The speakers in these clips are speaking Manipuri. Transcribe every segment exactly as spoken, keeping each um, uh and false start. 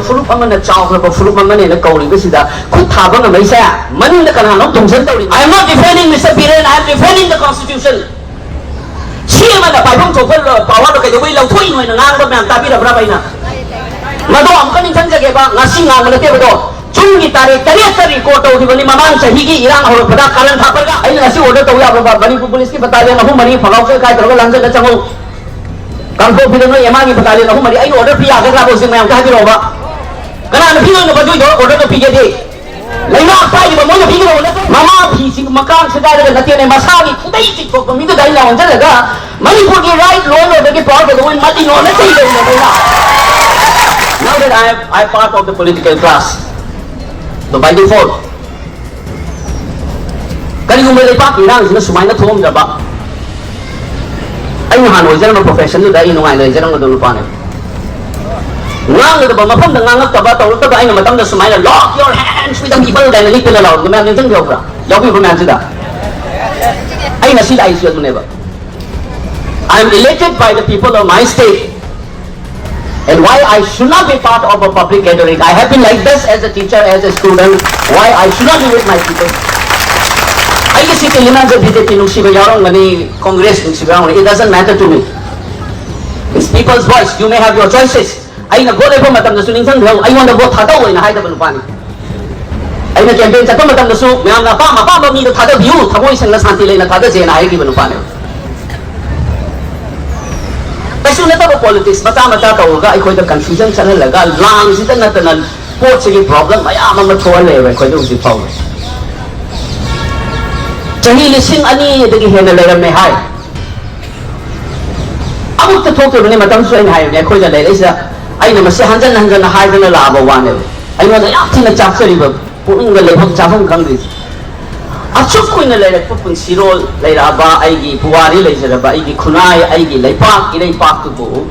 ꯐꯨꯔꯨꯞ ꯑꯃꯅ ꯆꯥꯎꯈ꯭ꯔꯕ ꯐꯨꯔꯨꯞ ꯑꯃꯅꯦꯅ ꯀꯧꯔꯤꯕꯁꯤꯗ ꯈꯨꯠ ꯊꯥꯕ ꯉꯝꯃꯛꯏꯁꯦ ꯃꯅꯤꯡꯗ ꯀꯅꯥꯅꯣ ꯇꯨꯡꯁꯤꯟ ꯇꯧꯔꯤ? I am not defending Mister Biren, I am defending the constitution. ꯁꯤ ꯑꯃꯗ ꯄꯥꯏꯐꯝ ꯊꯣꯛꯄ ꯄꯋꯥꯔꯗꯣ ꯀꯩꯗꯧꯕꯩ ꯂꯧꯊꯣꯛꯏꯅꯣ ꯍꯥꯏꯅ ꯉꯥꯡꯕ ꯃꯌꯥꯝ ꯇꯥꯕꯤꯔꯕ꯭ꯔꯥ ꯑꯩꯅ? ꯃꯗꯣ ꯑꯃꯨꯛꯀ ꯅꯤꯡꯁꯤꯡꯖꯒꯦꯕ, ꯉꯁꯤ ꯉꯥꯡꯕ ꯅꯠꯇꯦꯕꯗꯣ꯫ ꯖꯨꯟꯒꯤ ꯇꯥꯔꯤꯛ ꯇꯔꯦꯠꯇ ꯔꯦꯀꯣꯔꯗ ꯇꯧꯈꯤꯕꯅꯤ, ꯃꯃꯥꯡ ꯆꯍꯤꯒꯤ ꯏꯔꯥꯡ ꯍꯧꯔꯛꯄꯗ ꯀꯥꯔꯟ ꯊꯥꯄꯔꯒ꯫ ꯑꯩꯅ ꯉꯁꯤ ꯑꯣꯔꯗꯔ ꯇꯧ ꯌꯥꯕ꯭ꯔꯕ? ꯃꯅꯤꯄꯨꯔ ꯄꯨꯂꯤꯁꯀꯤ ꯕꯇꯥꯂꯤꯌꯟ ꯑꯍꯨꯝ ꯃꯔꯤ ꯐꯥꯒꯥꯎ ꯆꯦꯈꯥꯏ ꯇꯧꯔꯒ ꯂꯥꯟꯖꯦꯜꯗ ꯆꯪꯉꯨ꯫ ꯀꯥꯡꯄꯣꯛꯄꯤꯗ ꯅꯣꯏ ꯑꯦꯝ ꯑꯥꯏꯒꯤ ꯕꯇꯥꯂꯤꯌꯟ ꯑꯍꯨꯝ ꯃꯔꯤ ꯑꯩꯅ ꯑꯣꯔꯗꯔ ꯄꯤ ꯌꯥꯒꯗ꯭ꯔꯥꯕ? ꯍꯧꯖꯤꯛ ꯃꯌꯥꯝ ꯑꯝꯇ ꯍꯥꯏꯕꯤꯔꯛꯑꯣꯕ꯫ ꯀꯅꯥꯅ ꯄꯤꯗꯣꯏꯅꯣ ꯑꯗꯨꯏꯗꯣ ꯑꯣꯔꯗꯔꯗꯣ ꯄꯤꯒꯦꯗꯤ? ꯂꯩꯉꯥꯛ ꯄꯥꯏꯔꯤꯕ ꯃꯣꯏꯅ ꯄꯤꯒꯗꯧꯕ ꯅꯠꯇꯦ꯫ ꯃꯃꯥ ꯐꯤꯁꯤ ꯃꯀꯥꯟ ꯁꯦꯒꯥꯏꯔꯒ ꯅꯠꯇꯦꯅꯦ, ꯃꯁꯥꯒꯤ ꯈꯨꯗꯩ ꯆꯤꯛꯊꯣꯛꯄ ꯃꯤꯗꯨꯗ ꯑꯩꯅ ꯑꯣꯟꯁꯤꯜꯂꯒ ꯃꯅꯤꯄꯨꯔꯒꯤ ꯔꯥꯏꯠ ꯂꯣꯏ ꯂꯣꯏꯕꯒꯤ ꯄꯥꯎ ꯀꯩꯗꯧꯕꯩ ꯃꯇꯤꯅꯣꯅ ꯆꯩꯗꯧꯔꯤꯅꯣ ꯑꯩꯅ? Now that I am, I am part of the political class, so by default, ꯀꯔꯤꯒꯨꯝꯕ ꯂꯩꯕꯥꯛꯀꯤ ꯏꯔꯥꯡꯁꯤꯅ ꯁꯨꯃꯥꯏꯅ ꯊꯣꯛꯑꯝꯗ꯭ꯔꯕ, ꯑꯩ ꯅꯍꯥꯟ ꯑꯣꯏꯖꯔꯝꯕ ꯄ꯭ꯔꯣꯐꯦꯁꯟꯗꯨꯗ ꯑꯩ ꯅꯨꯡꯉꯥꯏꯅ ꯂꯩꯖꯔꯝꯒꯗꯕ ꯅꯨꯄꯥꯅꯦ꯫ ꯉꯥꯡꯒꯗꯕ ꯃꯐꯝꯗ ꯉꯥꯡꯉꯛꯇꯕ, ꯇꯧꯔꯛꯇꯕ, ꯑꯩꯅ ꯃꯇꯝꯗ ꯁꯨꯃꯥꯏꯅ "Lock your hands with the people" ꯀꯥꯏꯅ ꯂꯤꯛꯇꯅ ꯂꯥꯎꯔꯤꯗꯣ ꯃꯌꯥꯝ ꯅꯤꯡꯁꯤꯡꯕꯤꯍꯧꯕ꯭ꯔꯥ? ꯌꯥꯎꯕꯤꯕ ꯃꯌꯥꯝꯁꯤꯗ꯫ ꯑꯩ ꯉꯁꯤ ꯂꯥꯛꯏꯁꯤ ꯑꯗꯨꯅꯦꯕ꯫ I am elected by the people of my state. And why I should not be part of a public gathering? I have been like this as a teacher, as a student. Why I should not be with my people? ꯑꯩꯒꯤ ꯁꯤꯠꯇ ꯂꯤꯃꯟꯁꯦ ꯕꯤ ꯖꯦ ꯄꯤ ꯅꯨꯡꯁꯤꯕ ꯌꯥꯎꯔꯝꯒꯅꯤ, ꯀꯣꯡꯒ꯭ꯔꯦꯁ ꯅꯨꯡꯁꯤꯕ ꯌꯥꯎꯔꯝꯒꯅꯤ, it doesn't matter to me. It's people's voice. You may have your choices. ꯑꯩꯅ ꯚꯣꯠ ꯂꯦꯞꯄ ꯃꯇꯝꯗꯁꯨ ꯅꯤꯡꯁꯤꯡꯕꯤꯌꯨ, ꯑꯩꯉꯣꯟꯗ ꯚꯣꯠ ꯊꯥꯗꯧ ꯍꯥꯏꯅ ꯍꯥꯏꯗꯕ ꯅꯨꯄꯥꯅꯤ꯫ ꯑꯩꯅ ꯀꯦꯝꯄꯦꯟ ꯆꯠꯄ ꯃꯇꯝꯗꯁꯨ ꯃꯌꯥꯝꯅ ꯑꯄꯥꯝ ꯑꯄꯥꯝꯕ ꯃꯤꯗꯣ ꯊꯥꯗꯕꯤꯌꯨ, ꯊꯃꯣꯏ ꯁꯦꯡꯅ ꯁꯥꯟꯇꯤ ꯂꯩꯅ ꯊꯥꯗꯁꯦꯅ ꯍꯥꯏꯈꯤꯕ ꯅꯨꯄꯥꯅꯦꯕ꯫ ꯀꯩꯁꯨ ꯅꯠꯇꯕ ꯄꯣꯂꯤꯇꯤꯛꯁ ꯃꯆꯥ ꯃꯆꯥ ꯇꯧꯔꯒ ꯑꯩꯈꯣꯏꯗ ꯀꯟꯐ꯭ꯌꯨꯖꯟ ꯆꯠꯍꯜꯂꯒ ꯂꯥꯟꯁꯤꯗ ꯅꯠꯇꯅ ꯄꯣꯠꯁꯤꯒꯤ ꯄ꯭ꯔꯣꯕ꯭ꯂꯦꯝ ꯃꯌꯥꯝ ꯑꯃ ꯊꯣꯛꯍꯜꯂꯦꯕ ꯑꯩꯈꯣꯏꯗ ꯍꯧꯖꯤꯛ ꯐꯥꯎꯕ꯫ ꯆꯍꯤ ꯂꯤꯁꯤꯡ ꯑꯅꯤꯗꯒꯤ ꯍꯦꯟꯅ ꯂꯩꯔꯝꯃꯦ ꯍꯥꯏ꯫ ꯑꯃꯨꯛꯇ ꯊꯣꯛꯇ꯭ꯔꯤꯕꯅꯤ꯫ ꯃꯇꯝꯁꯨ ꯑꯩꯅ ꯍꯥꯏꯕꯅꯦ, ꯑꯩꯈꯣꯏꯗ ꯂꯩꯔꯛꯏꯁꯤꯗ ꯑꯩꯅ ꯃꯁꯤ ꯍꯟꯖꯟ ꯍꯟꯖꯟꯅ ꯍꯥꯏꯗꯅ ꯂꯥꯛꯑꯕ ꯋꯥꯅꯦꯕ꯫ ꯑꯩꯉꯣꯟꯗ ꯌꯥꯝ ꯊꯤꯅ ꯆꯥꯛꯆꯔꯤꯕ, ꯄꯨꯛꯅꯤꯡꯗ ꯂꯩꯐꯝ ꯆꯥꯐꯝ ꯈꯪꯗ꯭ꯔꯤꯁꯦ꯫ ꯑꯁꯨꯛ ꯀꯨꯏꯅ ꯂꯩꯔꯛꯄ ꯄꯨꯟꯁꯤꯔꯣꯜ ꯂꯩꯔꯛꯑꯕ, ꯑꯩꯒꯤ ꯄꯨꯋꯥꯔꯤ ꯂꯩꯖꯔꯕ, ꯑꯩꯒꯤ ꯈꯨꯟꯅꯥꯏ, ꯑꯩꯒꯤ ꯂꯩꯄꯥꯛ ꯏꯔꯩꯄꯥꯛꯇꯨꯕꯨ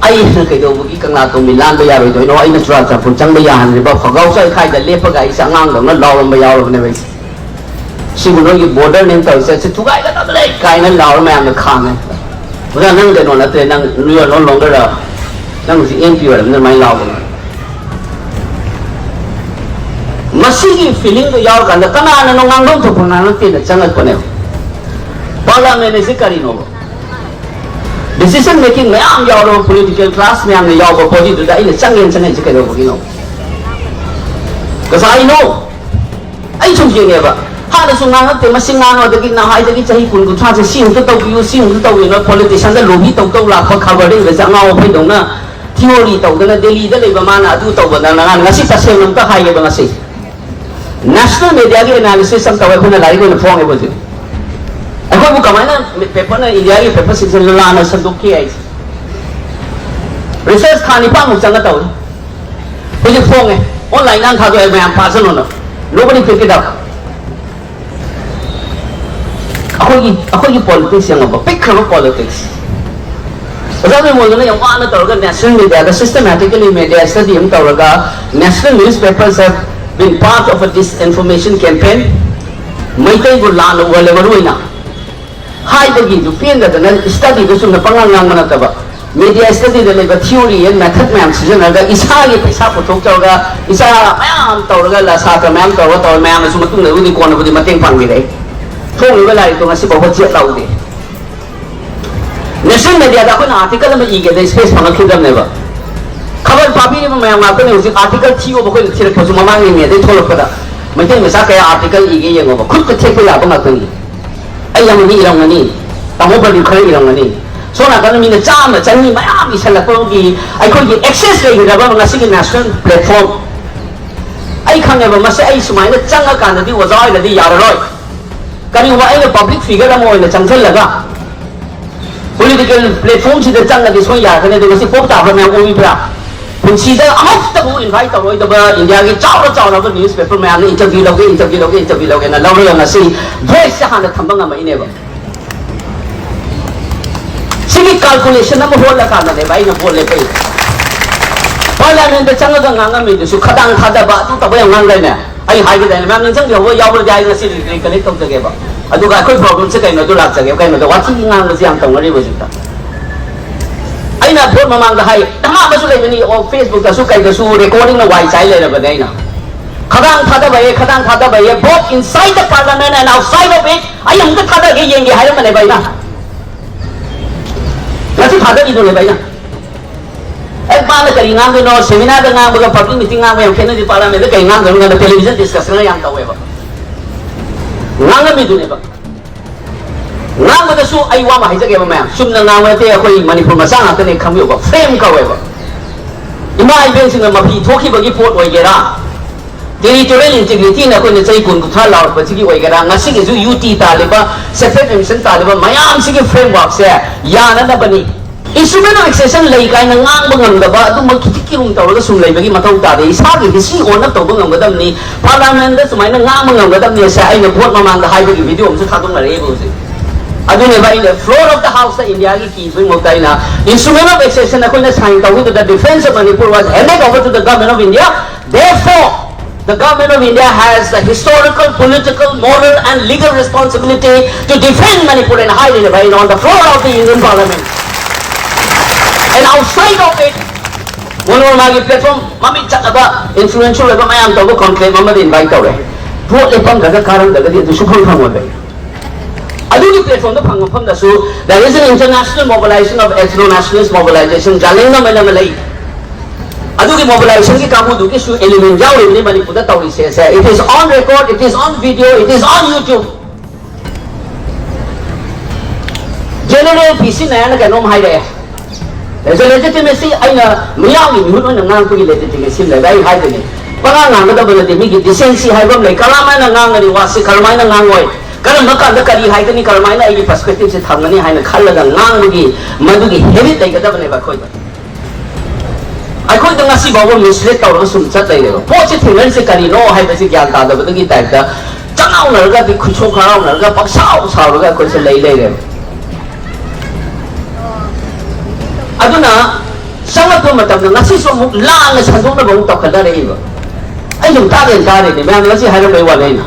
ꯑꯩꯅ ꯀꯩꯗꯧꯕꯒꯤ ꯀꯪꯂꯥ ꯇꯣꯝꯕꯤ ꯂꯥꯟꯕ ꯌꯥꯔꯣꯏꯗꯣꯏꯅꯣ? ꯑꯩꯅ ꯆꯨꯔꯥꯆꯥꯟꯄꯨꯔ ꯆꯪꯕ ꯌꯥꯍꯟꯗ꯭ꯔꯤꯕ ꯐꯥꯒꯥꯎ ꯆꯥꯏꯈꯥꯏꯗ ꯂꯦꯞꯄꯒ ꯑꯩꯁꯦ ꯑꯉꯥꯡꯗꯧꯅ ꯂꯥꯎꯔꯝꯕ ꯌꯥꯎꯔꯕꯅꯦꯕ ꯑꯩꯁꯦ꯫ "ꯁꯤꯕꯨ ꯅꯣꯏꯒꯤ ꯕꯣꯔꯗꯔꯅꯦꯅ ꯇꯧꯔꯤꯁꯦ, ꯁꯤ ꯊꯨꯒꯥꯏꯒꯗꯕꯅꯦ" ꯀꯥꯏꯅ ꯂꯥꯎꯔ ꯃꯌꯥꯝꯅ ꯈꯥꯝꯃꯦ꯫ "ꯑꯣꯖꯥ, ꯅꯪ ꯀꯩꯅꯣ ꯅꯠꯇ꯭ꯔꯦ, ꯅꯪ, you are no longer a, ꯅꯪ ꯍꯧꯖꯤꯛ ꯑꯦꯝ ꯄꯤ ꯑꯣꯏꯔꯕꯅꯤꯅ" ꯑꯗꯨꯃꯥꯏꯅ ꯂꯥꯎꯕꯅꯦ꯫ ꯃꯁꯤꯒꯤ ꯐꯤꯂꯤꯡꯗꯣ ꯌꯥꯎꯔꯀꯥꯟꯗ ꯀꯅꯥꯅꯅꯣ ꯉꯥꯡꯐꯝ ꯊꯣꯛꯄ ꯉꯥꯡꯉꯛꯇꯦꯅ ꯆꯪꯉꯛꯄꯅꯦꯕ꯫ ꯄꯥꯔꯂꯤꯌꯥꯃꯦꯟ ꯑꯁꯤ ꯀꯔꯤꯅꯣꯕ? ꯗꯤꯁꯤꯖꯟ ꯃꯦꯀꯤꯡ ꯃꯌꯥꯝ ꯌꯥꯎꯔꯕ ꯄꯣꯂꯤꯇꯤꯀꯦꯜ ꯀ꯭ꯂꯥꯁ ꯃꯌꯥꯝꯅ ꯌꯥꯎꯕ ꯕꯣꯗꯤꯗꯨꯗ ꯑꯩꯅ ꯆꯪꯉꯦꯅ ꯆꯪꯉꯛꯏꯁꯦ ꯀꯩꯗꯧꯕꯒꯤꯅꯣ? ꯀꯁꯥꯏꯅꯣ? ꯑꯩ ꯁꯨꯝ ꯌꯦꯡꯉꯦꯕ, ꯍꯥꯟꯅꯁꯨ ꯉꯥꯡꯉꯛꯇꯦ꯫ ꯃꯁꯤ ꯉꯥꯡꯉꯗꯒꯤ ꯅꯍꯥꯏꯗꯒꯤ ꯆꯍꯤ ꯀꯨꯟ ꯀꯨꯟꯊ꯭ꯔꯥꯁꯦ ꯁꯤ ꯑꯃꯨꯛꯇ ꯇꯧꯕꯤꯌꯨ, ꯁꯤ ꯑꯃꯨꯛꯇ ꯇꯧꯕꯤꯌꯨꯅ ꯄꯣꯂꯤꯇꯤꯁꯤꯌꯥꯟꯗ ꯂꯣꯕꯤ ꯇꯧ ꯇꯧ ꯂꯥꯛꯄ ꯈꯕꯔꯗ ꯏꯕꯁꯦ ꯑꯉꯥꯎ ꯑꯐꯩꯗꯧꯅ ꯊꯤꯑꯣꯔꯤ ꯇꯧꯗꯅ ꯗꯦꯜꯂꯤꯗ ꯂꯩꯕ ꯃꯥꯅ ꯑꯗꯨ ꯇꯧꯕꯗꯅ ꯉꯁꯤ ꯇꯁꯦꯡꯅ ꯑꯝꯇ ꯍꯥꯏꯒꯦꯕ ꯉꯁꯤ꯫ ꯅꯦꯁꯅꯦꯜ ꯃꯦꯗꯤꯌꯥꯒꯤ ꯑꯦꯅꯥꯂꯤꯁꯤꯁ ꯑꯃ ꯇꯧꯋꯦ ꯑꯩꯈꯣꯏꯅ ꯂꯥꯏꯔꯤꯛ ꯑꯣꯏꯅ ꯐꯣꯡꯉꯦꯕ ꯍꯧꯖꯤꯛ꯫ ꯑꯩꯈꯣꯏꯕꯨ ꯀꯃꯥꯏꯅ ꯄꯦꯄꯔꯅ ꯏꯟꯗꯤꯌꯥꯒꯤ ꯄꯦꯄꯔꯁꯤꯡꯁꯦ ꯂꯥꯟꯅ ꯁꯟꯗꯣꯛꯈꯤ ꯍꯥꯏꯁꯦ? ꯔꯤꯁꯔꯁ ꯊꯥ ꯅꯤꯄꯥꯟꯃꯨꯛ ꯆꯪꯉ ꯇꯧꯔꯦ꯫ ꯍꯧꯖꯤꯛ ꯐꯣꯡꯉꯦ, ꯑꯣꯟꯂꯥꯏꯟꯗ ꯊꯥꯗꯣꯛꯑꯦ, ꯃꯌꯥꯝ ꯄꯥꯁꯅꯣꯅ꯫ Nobody pick it up. ꯑꯩꯈꯣꯏꯒꯤ ꯑꯩꯈꯣꯏꯒꯤ ꯄꯣꯂꯤꯇꯤꯛꯁ ꯌꯦꯡꯉꯛꯄ, ꯄꯤꯛꯈ꯭ꯔꯕ ꯄꯣꯂꯤꯇꯤꯛꯁ꯫ ꯑꯣꯖꯥ ꯕꯤꯃꯣꯜꯗꯨꯅ ꯌꯥꯝ ꯋꯥꯅ ꯇꯧꯔꯒ ꯅꯦꯁꯅꯦꯜ ꯃꯦꯗꯤꯌꯥꯗ ꯁꯤꯁꯇꯃꯦꯇꯤꯀꯦꯂꯤ ꯃꯦꯗꯤꯌꯥ ꯁ꯭ꯇꯗꯤ ꯑꯃ ꯇꯧꯔꯒ, national newspapers have been part of a disinformation campaign, ꯃꯩꯇꯩꯕꯨ ꯂꯥꯟꯅ ꯎꯍꯜꯂꯦ ꯃꯔꯨ ꯑꯣꯏꯅ ꯍꯥꯏꯕꯒꯤꯗꯨ ꯄꯦꯟꯗꯗꯅ ꯁ꯭ꯇꯗꯤꯗꯨ ꯆꯨꯝꯅ ꯄꯉꯥꯡ ꯉꯥꯡꯕ ꯅꯠꯇꯕ, ꯃꯦꯗꯤꯌꯥ ꯁ꯭ꯇꯗꯤꯗ ꯂꯩꯕ ꯊꯤꯑꯣꯔꯤ ꯑꯦꯟ ꯃꯦꯊꯠ ꯃꯌꯥꯝ ꯁꯤꯖꯤꯟꯅꯔꯒ ꯏꯁꯥꯒꯤ ꯄꯩꯁꯥ ꯄꯨꯊꯣꯛꯆꯔꯒ ꯏꯆꯥ ꯃꯌꯥꯝ ꯇꯧꯔꯒ ꯂ-, ꯁꯥꯇ꯭ꯔ ꯃꯌꯥꯝ ꯇꯧꯔꯒ ꯇꯧꯔ ꯃꯌꯥꯝꯅꯁꯨ ꯃꯇꯨꯡꯗꯕꯨꯗꯤ ꯀꯣꯟꯅꯕꯨꯗꯤ ꯃꯇꯦꯡ ꯄꯥꯡꯕꯤꯔꯛꯏ꯫ ꯐꯣꯡꯂꯤꯕ ꯂꯥꯏꯔꯤꯛꯇꯣ ꯉꯁꯤꯐꯥꯎꯕ ꯆꯦꯠ ꯂꯥꯎꯗꯦ꯫ ꯅꯦꯁꯅꯦꯜ ꯃꯦꯗꯤꯌꯥꯗ ꯑꯩꯈꯣꯏꯅ ꯑꯥꯔꯇꯤꯀꯜ ꯑꯃ ꯏꯒꯦꯗ ꯁ꯭ꯄꯦꯁ ꯐꯪꯉꯛꯈꯤꯗꯕꯅꯦꯕ꯫ ꯈꯕꯔ ꯄꯥꯕꯤꯔꯤꯕ ꯃꯌꯥꯝ ꯉꯥꯛꯇꯅꯦ ꯍꯧꯖꯤꯛ ꯑꯥꯔꯇꯤꯀꯜ ꯊꯤꯌꯣꯕ ꯑꯩꯈꯣꯏꯅ ꯊꯤꯔꯛꯄꯁꯨ ꯃꯃꯥꯡꯒꯤ ꯃꯦꯗꯩ ꯊꯣꯛꯂꯛꯄꯗ ꯃꯩꯇꯩ ꯃꯆꯥ ꯀꯌꯥ ꯑꯥꯔꯇꯤꯀꯜ ꯏꯒꯦ ꯌꯦꯡꯉꯣꯕ, ꯈꯨꯠꯇ ꯊꯦꯛꯄ ꯌꯥꯕ ꯉꯥꯛꯇꯅꯤ꯫ ꯑꯩ ꯑꯃꯅꯤ ꯏꯔꯝꯒꯅꯤ, ꯇꯥꯃꯣ ꯄ꯭ꯔꯗꯤꯞ ꯈꯔ ꯏꯔꯝꯒꯅꯤ꯫ ꯁꯣꯝ ꯅꯥꯀꯟꯗ ꯃꯤꯅ ꯆꯥꯝꯃ ꯆꯅꯤ ꯃꯌꯥꯝ ꯏꯁꯜꯂꯛꯄꯒꯤ ꯑꯩꯈꯣꯏꯒꯤ ꯑꯦꯛꯁꯦꯁ ꯂꯩꯈꯤꯗ꯭ꯔꯕ ꯉꯁꯤꯒꯤ ꯅꯦꯁꯅꯦꯜ ꯄ꯭ꯂꯦꯠꯐꯣꯝ꯫ ꯑꯩ ꯈꯪꯉꯦꯕ, ꯃꯁꯤ ꯑꯩ ꯁꯨꯃꯥꯏꯅ ꯆꯪꯉꯀꯥꯟꯗꯗꯤ ꯑꯣꯖꯥ ꯑꯣꯏꯔꯗꯤ ꯌꯥꯔꯔꯣꯏ꯫ ꯀꯔꯤꯒꯨꯝꯕ ꯑꯩꯅ ꯄꯕ꯭ꯂꯤꯛ ꯐꯤꯒꯔ ꯑꯃ ꯑꯣꯏꯅ ꯆꯪꯁꯤꯜꯂꯒ ꯄꯣꯂꯤꯇꯤꯀꯦꯜ ꯄ꯭ꯂꯦꯠꯐꯣꯝꯁꯤꯗ ꯆꯪꯉꯗꯤ ꯁꯣꯏ ꯌꯥꯔꯛꯀꯅꯤ꯫ ꯑꯗꯨꯒ ꯁꯤ ꯄꯣꯞ ꯇꯥꯕ ꯃꯌꯥꯝ ꯑꯣꯏꯕ꯭ꯔꯥ? ꯄꯨꯟꯁꯤꯗ ꯑꯃꯨꯛꯇꯕꯨ ꯏꯟꯚꯥꯏꯠ ꯇꯧꯔꯣꯏꯗꯕ ꯏꯟꯗꯤꯌꯥꯒꯤ ꯆꯥꯎꯔ ꯆꯥꯎꯔꯕ ꯅ꯭ꯌꯨꯁꯄꯦꯄꯔ ꯃꯌꯥꯝꯅ ꯏꯟꯇꯔꯚ꯭ꯌꯨ ꯂꯧꯒꯦ, ꯏꯟꯇꯔꯚ꯭ꯌꯨ ꯂꯧꯒꯦ, ꯏꯟꯇꯔꯚ꯭ꯌꯨ ꯂꯧꯒꯦꯅ ꯂꯧꯔꯒ ꯉꯁꯤ ꯚꯣꯏꯁꯁꯦ ꯍꯥꯟꯅ ꯊꯝꯕ ꯉꯝꯃꯛꯏꯅꯦꯕ꯫ ꯁꯤꯒꯤ ꯀꯥꯜꯀꯨꯂꯦꯁꯟ ꯑꯃ ꯍꯣꯠꯂꯀꯥꯟꯗꯅꯦꯕ ꯑꯩꯅ ꯚꯣꯠ ꯂꯦꯞꯄꯛꯏꯁꯦ꯫ ꯄꯥꯔꯂꯤꯌꯥꯃꯦꯟꯗ ꯆꯪꯉꯒ ꯉꯥꯡꯉꯝꯃꯤꯗꯨꯁꯨ ꯈꯗꯥꯡ ꯊꯥꯗꯕ ꯑꯗꯨ ꯇꯧꯕ ꯌꯥꯝ ꯉꯥꯡꯗꯥꯏꯅꯦ꯫ ꯑꯩ ꯍꯥꯏꯒꯦꯗꯥꯏꯅꯦ, ꯃꯌꯥꯝ ꯅꯤꯡꯁꯤꯡꯕꯤꯍꯧꯕ ꯌꯥꯎꯕ꯭ꯔꯗꯤ ꯑꯩ ꯉꯁꯤ ꯔꯤꯀꯂꯦꯛ ꯇꯧꯖꯒꯦꯕ꯫ ꯑꯗꯨꯒ ꯑꯩꯈꯣꯏ ꯄ꯭ꯔꯣꯕ꯭ꯂꯦꯝꯁꯦ ꯀꯩꯅꯣ ꯑꯗꯨ ꯂꯥꯛꯆꯒꯦꯕ꯫ ꯀꯩꯅꯣꯗ ꯋꯥꯊꯤ ꯉꯥꯡꯕꯁꯦ ꯌꯥꯝ ꯇꯧꯅꯔꯤꯕ ꯍꯧꯖꯤꯛꯇ꯫ ꯑꯩꯅ ꯚꯣꯠ ꯃꯃꯥꯡꯗ ꯍꯥꯏ, ꯙꯃꯥ ꯑꯃꯁꯨ ꯂꯩꯕꯅꯤ, ꯑꯣ, ꯐꯦꯁꯕꯨꯛꯇꯁꯨ ꯀꯩꯗꯁꯨ ꯔꯦꯀꯣꯔꯗꯤꯡꯅ ꯋꯥꯏ ꯆꯥꯏ ꯂꯩꯔꯕꯅꯦ ꯑꯩꯅ꯫ ꯈꯗꯥꯡ ꯊꯥꯗꯕ ꯍꯦ, ꯈꯗꯥꯡ ꯊꯥꯗꯕ ꯍꯦ, both inside the parliament and outside of it. ꯑꯩ ꯑꯃꯨꯛꯇ ꯊꯥꯗꯒꯦ, ꯌꯦꯡꯒꯦ ꯍꯥꯏꯔꯝꯕꯅꯦꯕ ꯑꯩꯅ꯫ ꯉꯁꯤ ꯊꯥꯗꯈꯤꯗꯨꯅꯦꯕ ꯑꯩꯅ꯫ ꯑꯦ, ꯃꯥꯅ ꯀꯔꯤ ꯉꯥꯡꯗꯣꯏꯅꯣ? Seminar ꯗ ꯉꯥꯡꯕꯒ public meeting ꯉꯥꯡꯕ ꯌꯥꯝ ꯈꯦꯠꯅꯩ꯫ Parliament ꯗ ꯀꯔꯤ ꯉꯥꯡꯗꯣꯏꯅꯣ ꯀꯥꯟꯗ television discussion ꯌꯥꯝ ꯇꯧꯋꯦꯕ꯫ ꯉꯥꯡꯉꯝꯃꯤꯗꯨꯅꯦꯕ꯫ ꯉꯥꯡꯕꯗꯁꯨ ꯑꯩ ꯋꯥ ꯑꯃ ꯍꯥꯏꯖꯒꯦꯕ ꯃꯌꯥꯝ, ꯆꯨꯝꯅ ꯉꯥꯡꯕ ꯅꯠꯇꯦ, ꯑꯩꯈꯣꯏ ꯃꯅꯤꯄꯨꯔ ꯃꯆꯥ ꯉꯥꯛꯇꯅꯦ ꯈꯪꯕꯤꯌꯨꯀꯣ꯫ Frame ꯀꯧꯋꯦꯕ꯫ ꯏꯃꯥ ꯏꯕꯦꯟꯁꯤꯡꯅ ꯃꯐꯤ ꯊꯣꯛꯈꯤꯕꯒꯤ ꯄꯣꯠ ꯑꯣꯏꯒꯦꯔꯥ, territorial integrity ꯅ ꯑꯩꯈꯣꯏꯅ ꯆꯍꯤ ꯀꯨꯟ ꯀꯨꯟꯊ꯭ꯔꯥ ꯂꯥꯎꯔꯛꯄꯁꯤꯒꯤ ꯑꯣꯏꯒꯦꯔꯥ, ꯉꯁꯤꯒꯤꯁꯨ UT ꯇꯥꯜꯂꯤꯕ, separate admission ꯇꯥꯜꯂꯤꯕ ꯃꯌꯥꯝꯁꯤꯒꯤ framework say ꯌꯥꯅꯅꯕꯅꯤ꯫ Instrument of accession ꯂꯩ ꯀꯥꯏꯅ ꯉꯥꯡꯕ ꯉꯝꯗꯕ ꯑꯗꯨꯝꯕ ꯈꯤꯇꯤ ꯀꯤꯔꯨꯝ ꯇꯧꯔꯒ ꯁꯨꯝ ꯂꯩꯕꯒꯤ ꯃꯊꯧ ꯇꯥꯗꯦ꯫ ꯏꯁꯥꯒꯤ history own up ꯇꯧꯕ ꯉꯝꯒꯗꯕꯅꯤ꯫ Parliament ꯗ ꯁꯨꯃꯥꯏꯅ ꯉꯥꯡꯕ ꯉꯝꯒꯗꯕꯅꯤ ꯁꯦ ꯑꯩꯅ vote ꯃꯃꯥꯡꯗ ꯍꯥꯏꯕꯒꯤ video ꯑꯃꯁꯨ ꯊꯥꯗꯣꯛꯅꯔꯛꯑꯦꯕ ꯍꯧꯖꯤꯛ꯫ ꯑꯗꯨꯅꯦꯕ ꯑꯩꯅ floor of the house ꯇ India ꯒꯤ ꯀꯤ ꯈꯨꯗꯤꯡꯃꯛꯇ ꯑꯩꯅ instrument of accession ꯑꯩꯈꯣꯏꯅ sign ꯇꯧꯕꯗꯨꯗ defense of Manipur was handed over to the government of India. Therefore, the government of India has the historical, political, moral and legal responsibility to defend Manipur and hide it away on the floor of the Indian Parliament. And outside of it, ꯃꯣꯅꯣꯔꯃꯥꯒꯤ platform ꯃꯃꯤꯡ ꯆꯠꯂꯕ influential ꯑꯣꯏꯕ ꯃꯌꯥꯝ ꯇꯧꯕ conclave ꯑꯃꯗ invite ꯇꯧꯔꯦ꯫ Vote ꯂꯦꯞꯐꯝꯗꯒ ꯀꯥꯔꯝꯗ꯭ꯔꯒꯗꯤ ꯑꯗꯨ ꯁꯨꯐꯪ ꯐꯪꯉꯣꯏꯕ꯫ ꯑꯗꯨꯒꯤ platform ꯗ ꯐꯪꯕ ꯃꯐꯝꯗꯁꯨ there is an international mobilization of ethno nationalist mobilization, ꯖꯥꯂꯦꯡꯉꯝ ꯍꯥꯏꯅ ꯑꯃ ꯂꯩ꯫ ꯑꯗꯨꯒꯤ mobilization ꯒꯤ ꯀꯥꯡꯕꯨꯗꯨꯒꯤꯁꯨ element ꯌꯥꯎꯔꯤꯕꯅꯤ ꯃꯅꯤꯄꯨꯔꯗ ꯇꯧꯔꯤꯁꯦ꯫ It is on record, it is on video, it is on YouTube. General ꯄꯤ ꯁꯤ ꯅꯥꯌꯔꯅ ꯀꯩꯅꯣꯝ ꯍꯥꯏꯔꯛꯑꯦ꯫ Legitimacy ꯑꯩꯅ ꯃꯤꯌꯥꯝꯒꯤ ꯃꯤꯍꯨꯠ ꯑꯣꯏꯅ ꯉꯥꯡꯕꯒꯤ legitimacy ꯂꯩꯕ ꯑꯩ ꯍꯥꯏꯗꯣꯏꯅꯤ꯫ ꯄꯉꯥꯡ ꯉꯥꯡꯒꯗꯕ ꯅꯠꯇꯦ, ꯃꯤꯒꯤ decency ꯍꯥꯏꯕ ꯑꯃ ꯂꯩ꯫ ꯀꯔꯝꯍꯥꯏꯅ ꯉꯥꯡꯒꯅꯤ ꯋꯥꯁꯤ, ꯀꯔꯝꯍꯥꯏꯅ ꯉꯥꯡꯉꯣꯏ, ꯀꯔꯝꯕ ꯀꯥꯟꯗ ꯀꯔꯤ ꯍꯥꯏꯒꯅꯤ, ꯀꯔꯝꯍꯥꯏꯅ ꯑꯩꯒꯤ perspective ꯁꯦ ꯊꯝꯒꯅꯤ ꯍꯥꯏꯅ ꯈꯜꯂꯒ ꯉꯥꯡꯕꯒꯤ ꯃꯗꯨꯒꯤ habit ꯂꯩꯒꯗꯕꯅꯦꯕ ꯑꯩꯈꯣꯏꯗ꯫ ꯑꯩꯈꯣꯏꯗ ꯉꯁꯤ ꯐꯥꯎꯕ mislead ꯇꯧꯔꯒ ꯁꯨꯝ ꯆꯠ ꯂꯩꯔꯦꯕ꯫ ꯄꯣꯠꯁꯤ ꯊꯦꯡꯅꯔꯤꯁꯦ ꯀꯔꯤꯅꯣ ꯍꯥꯏꯕꯁꯤ ꯒ꯭ꯌꯥꯟ ꯇꯥꯗꯕꯗꯒꯤ type ꯇ ꯆꯉꯥꯎꯅꯔꯒ, ꯑꯗꯩ ꯈꯨꯠꯁꯣꯛ ꯈꯔꯥꯎꯅꯔꯒ ꯄꯪꯁꯥꯎ ꯁꯥꯎꯔꯒ ꯑꯩꯈꯣꯏꯁꯦ ꯂꯩ ꯂꯩꯔꯦꯕ꯫ ꯑꯗꯨꯅ ꯆꯪꯂꯛꯄ ꯃꯇꯝꯗ ꯉꯁꯤꯁꯨ ꯑꯃꯨꯛ ꯂꯥꯟꯅ ꯁꯟꯗꯣꯛꯅꯕ ꯑꯃꯨꯛ ꯇꯧꯈꯠꯅꯔꯛꯏꯕ꯫ ꯑꯩ ꯁꯨꯝ ꯇꯥꯗꯦꯅ ꯇꯥꯔꯤꯅꯦ ꯃꯌꯥꯝꯅ ꯉꯁꯤ ꯍꯥꯏꯔꯝꯕꯩ ꯋꯥꯅꯤ ꯑꯩꯅ꯫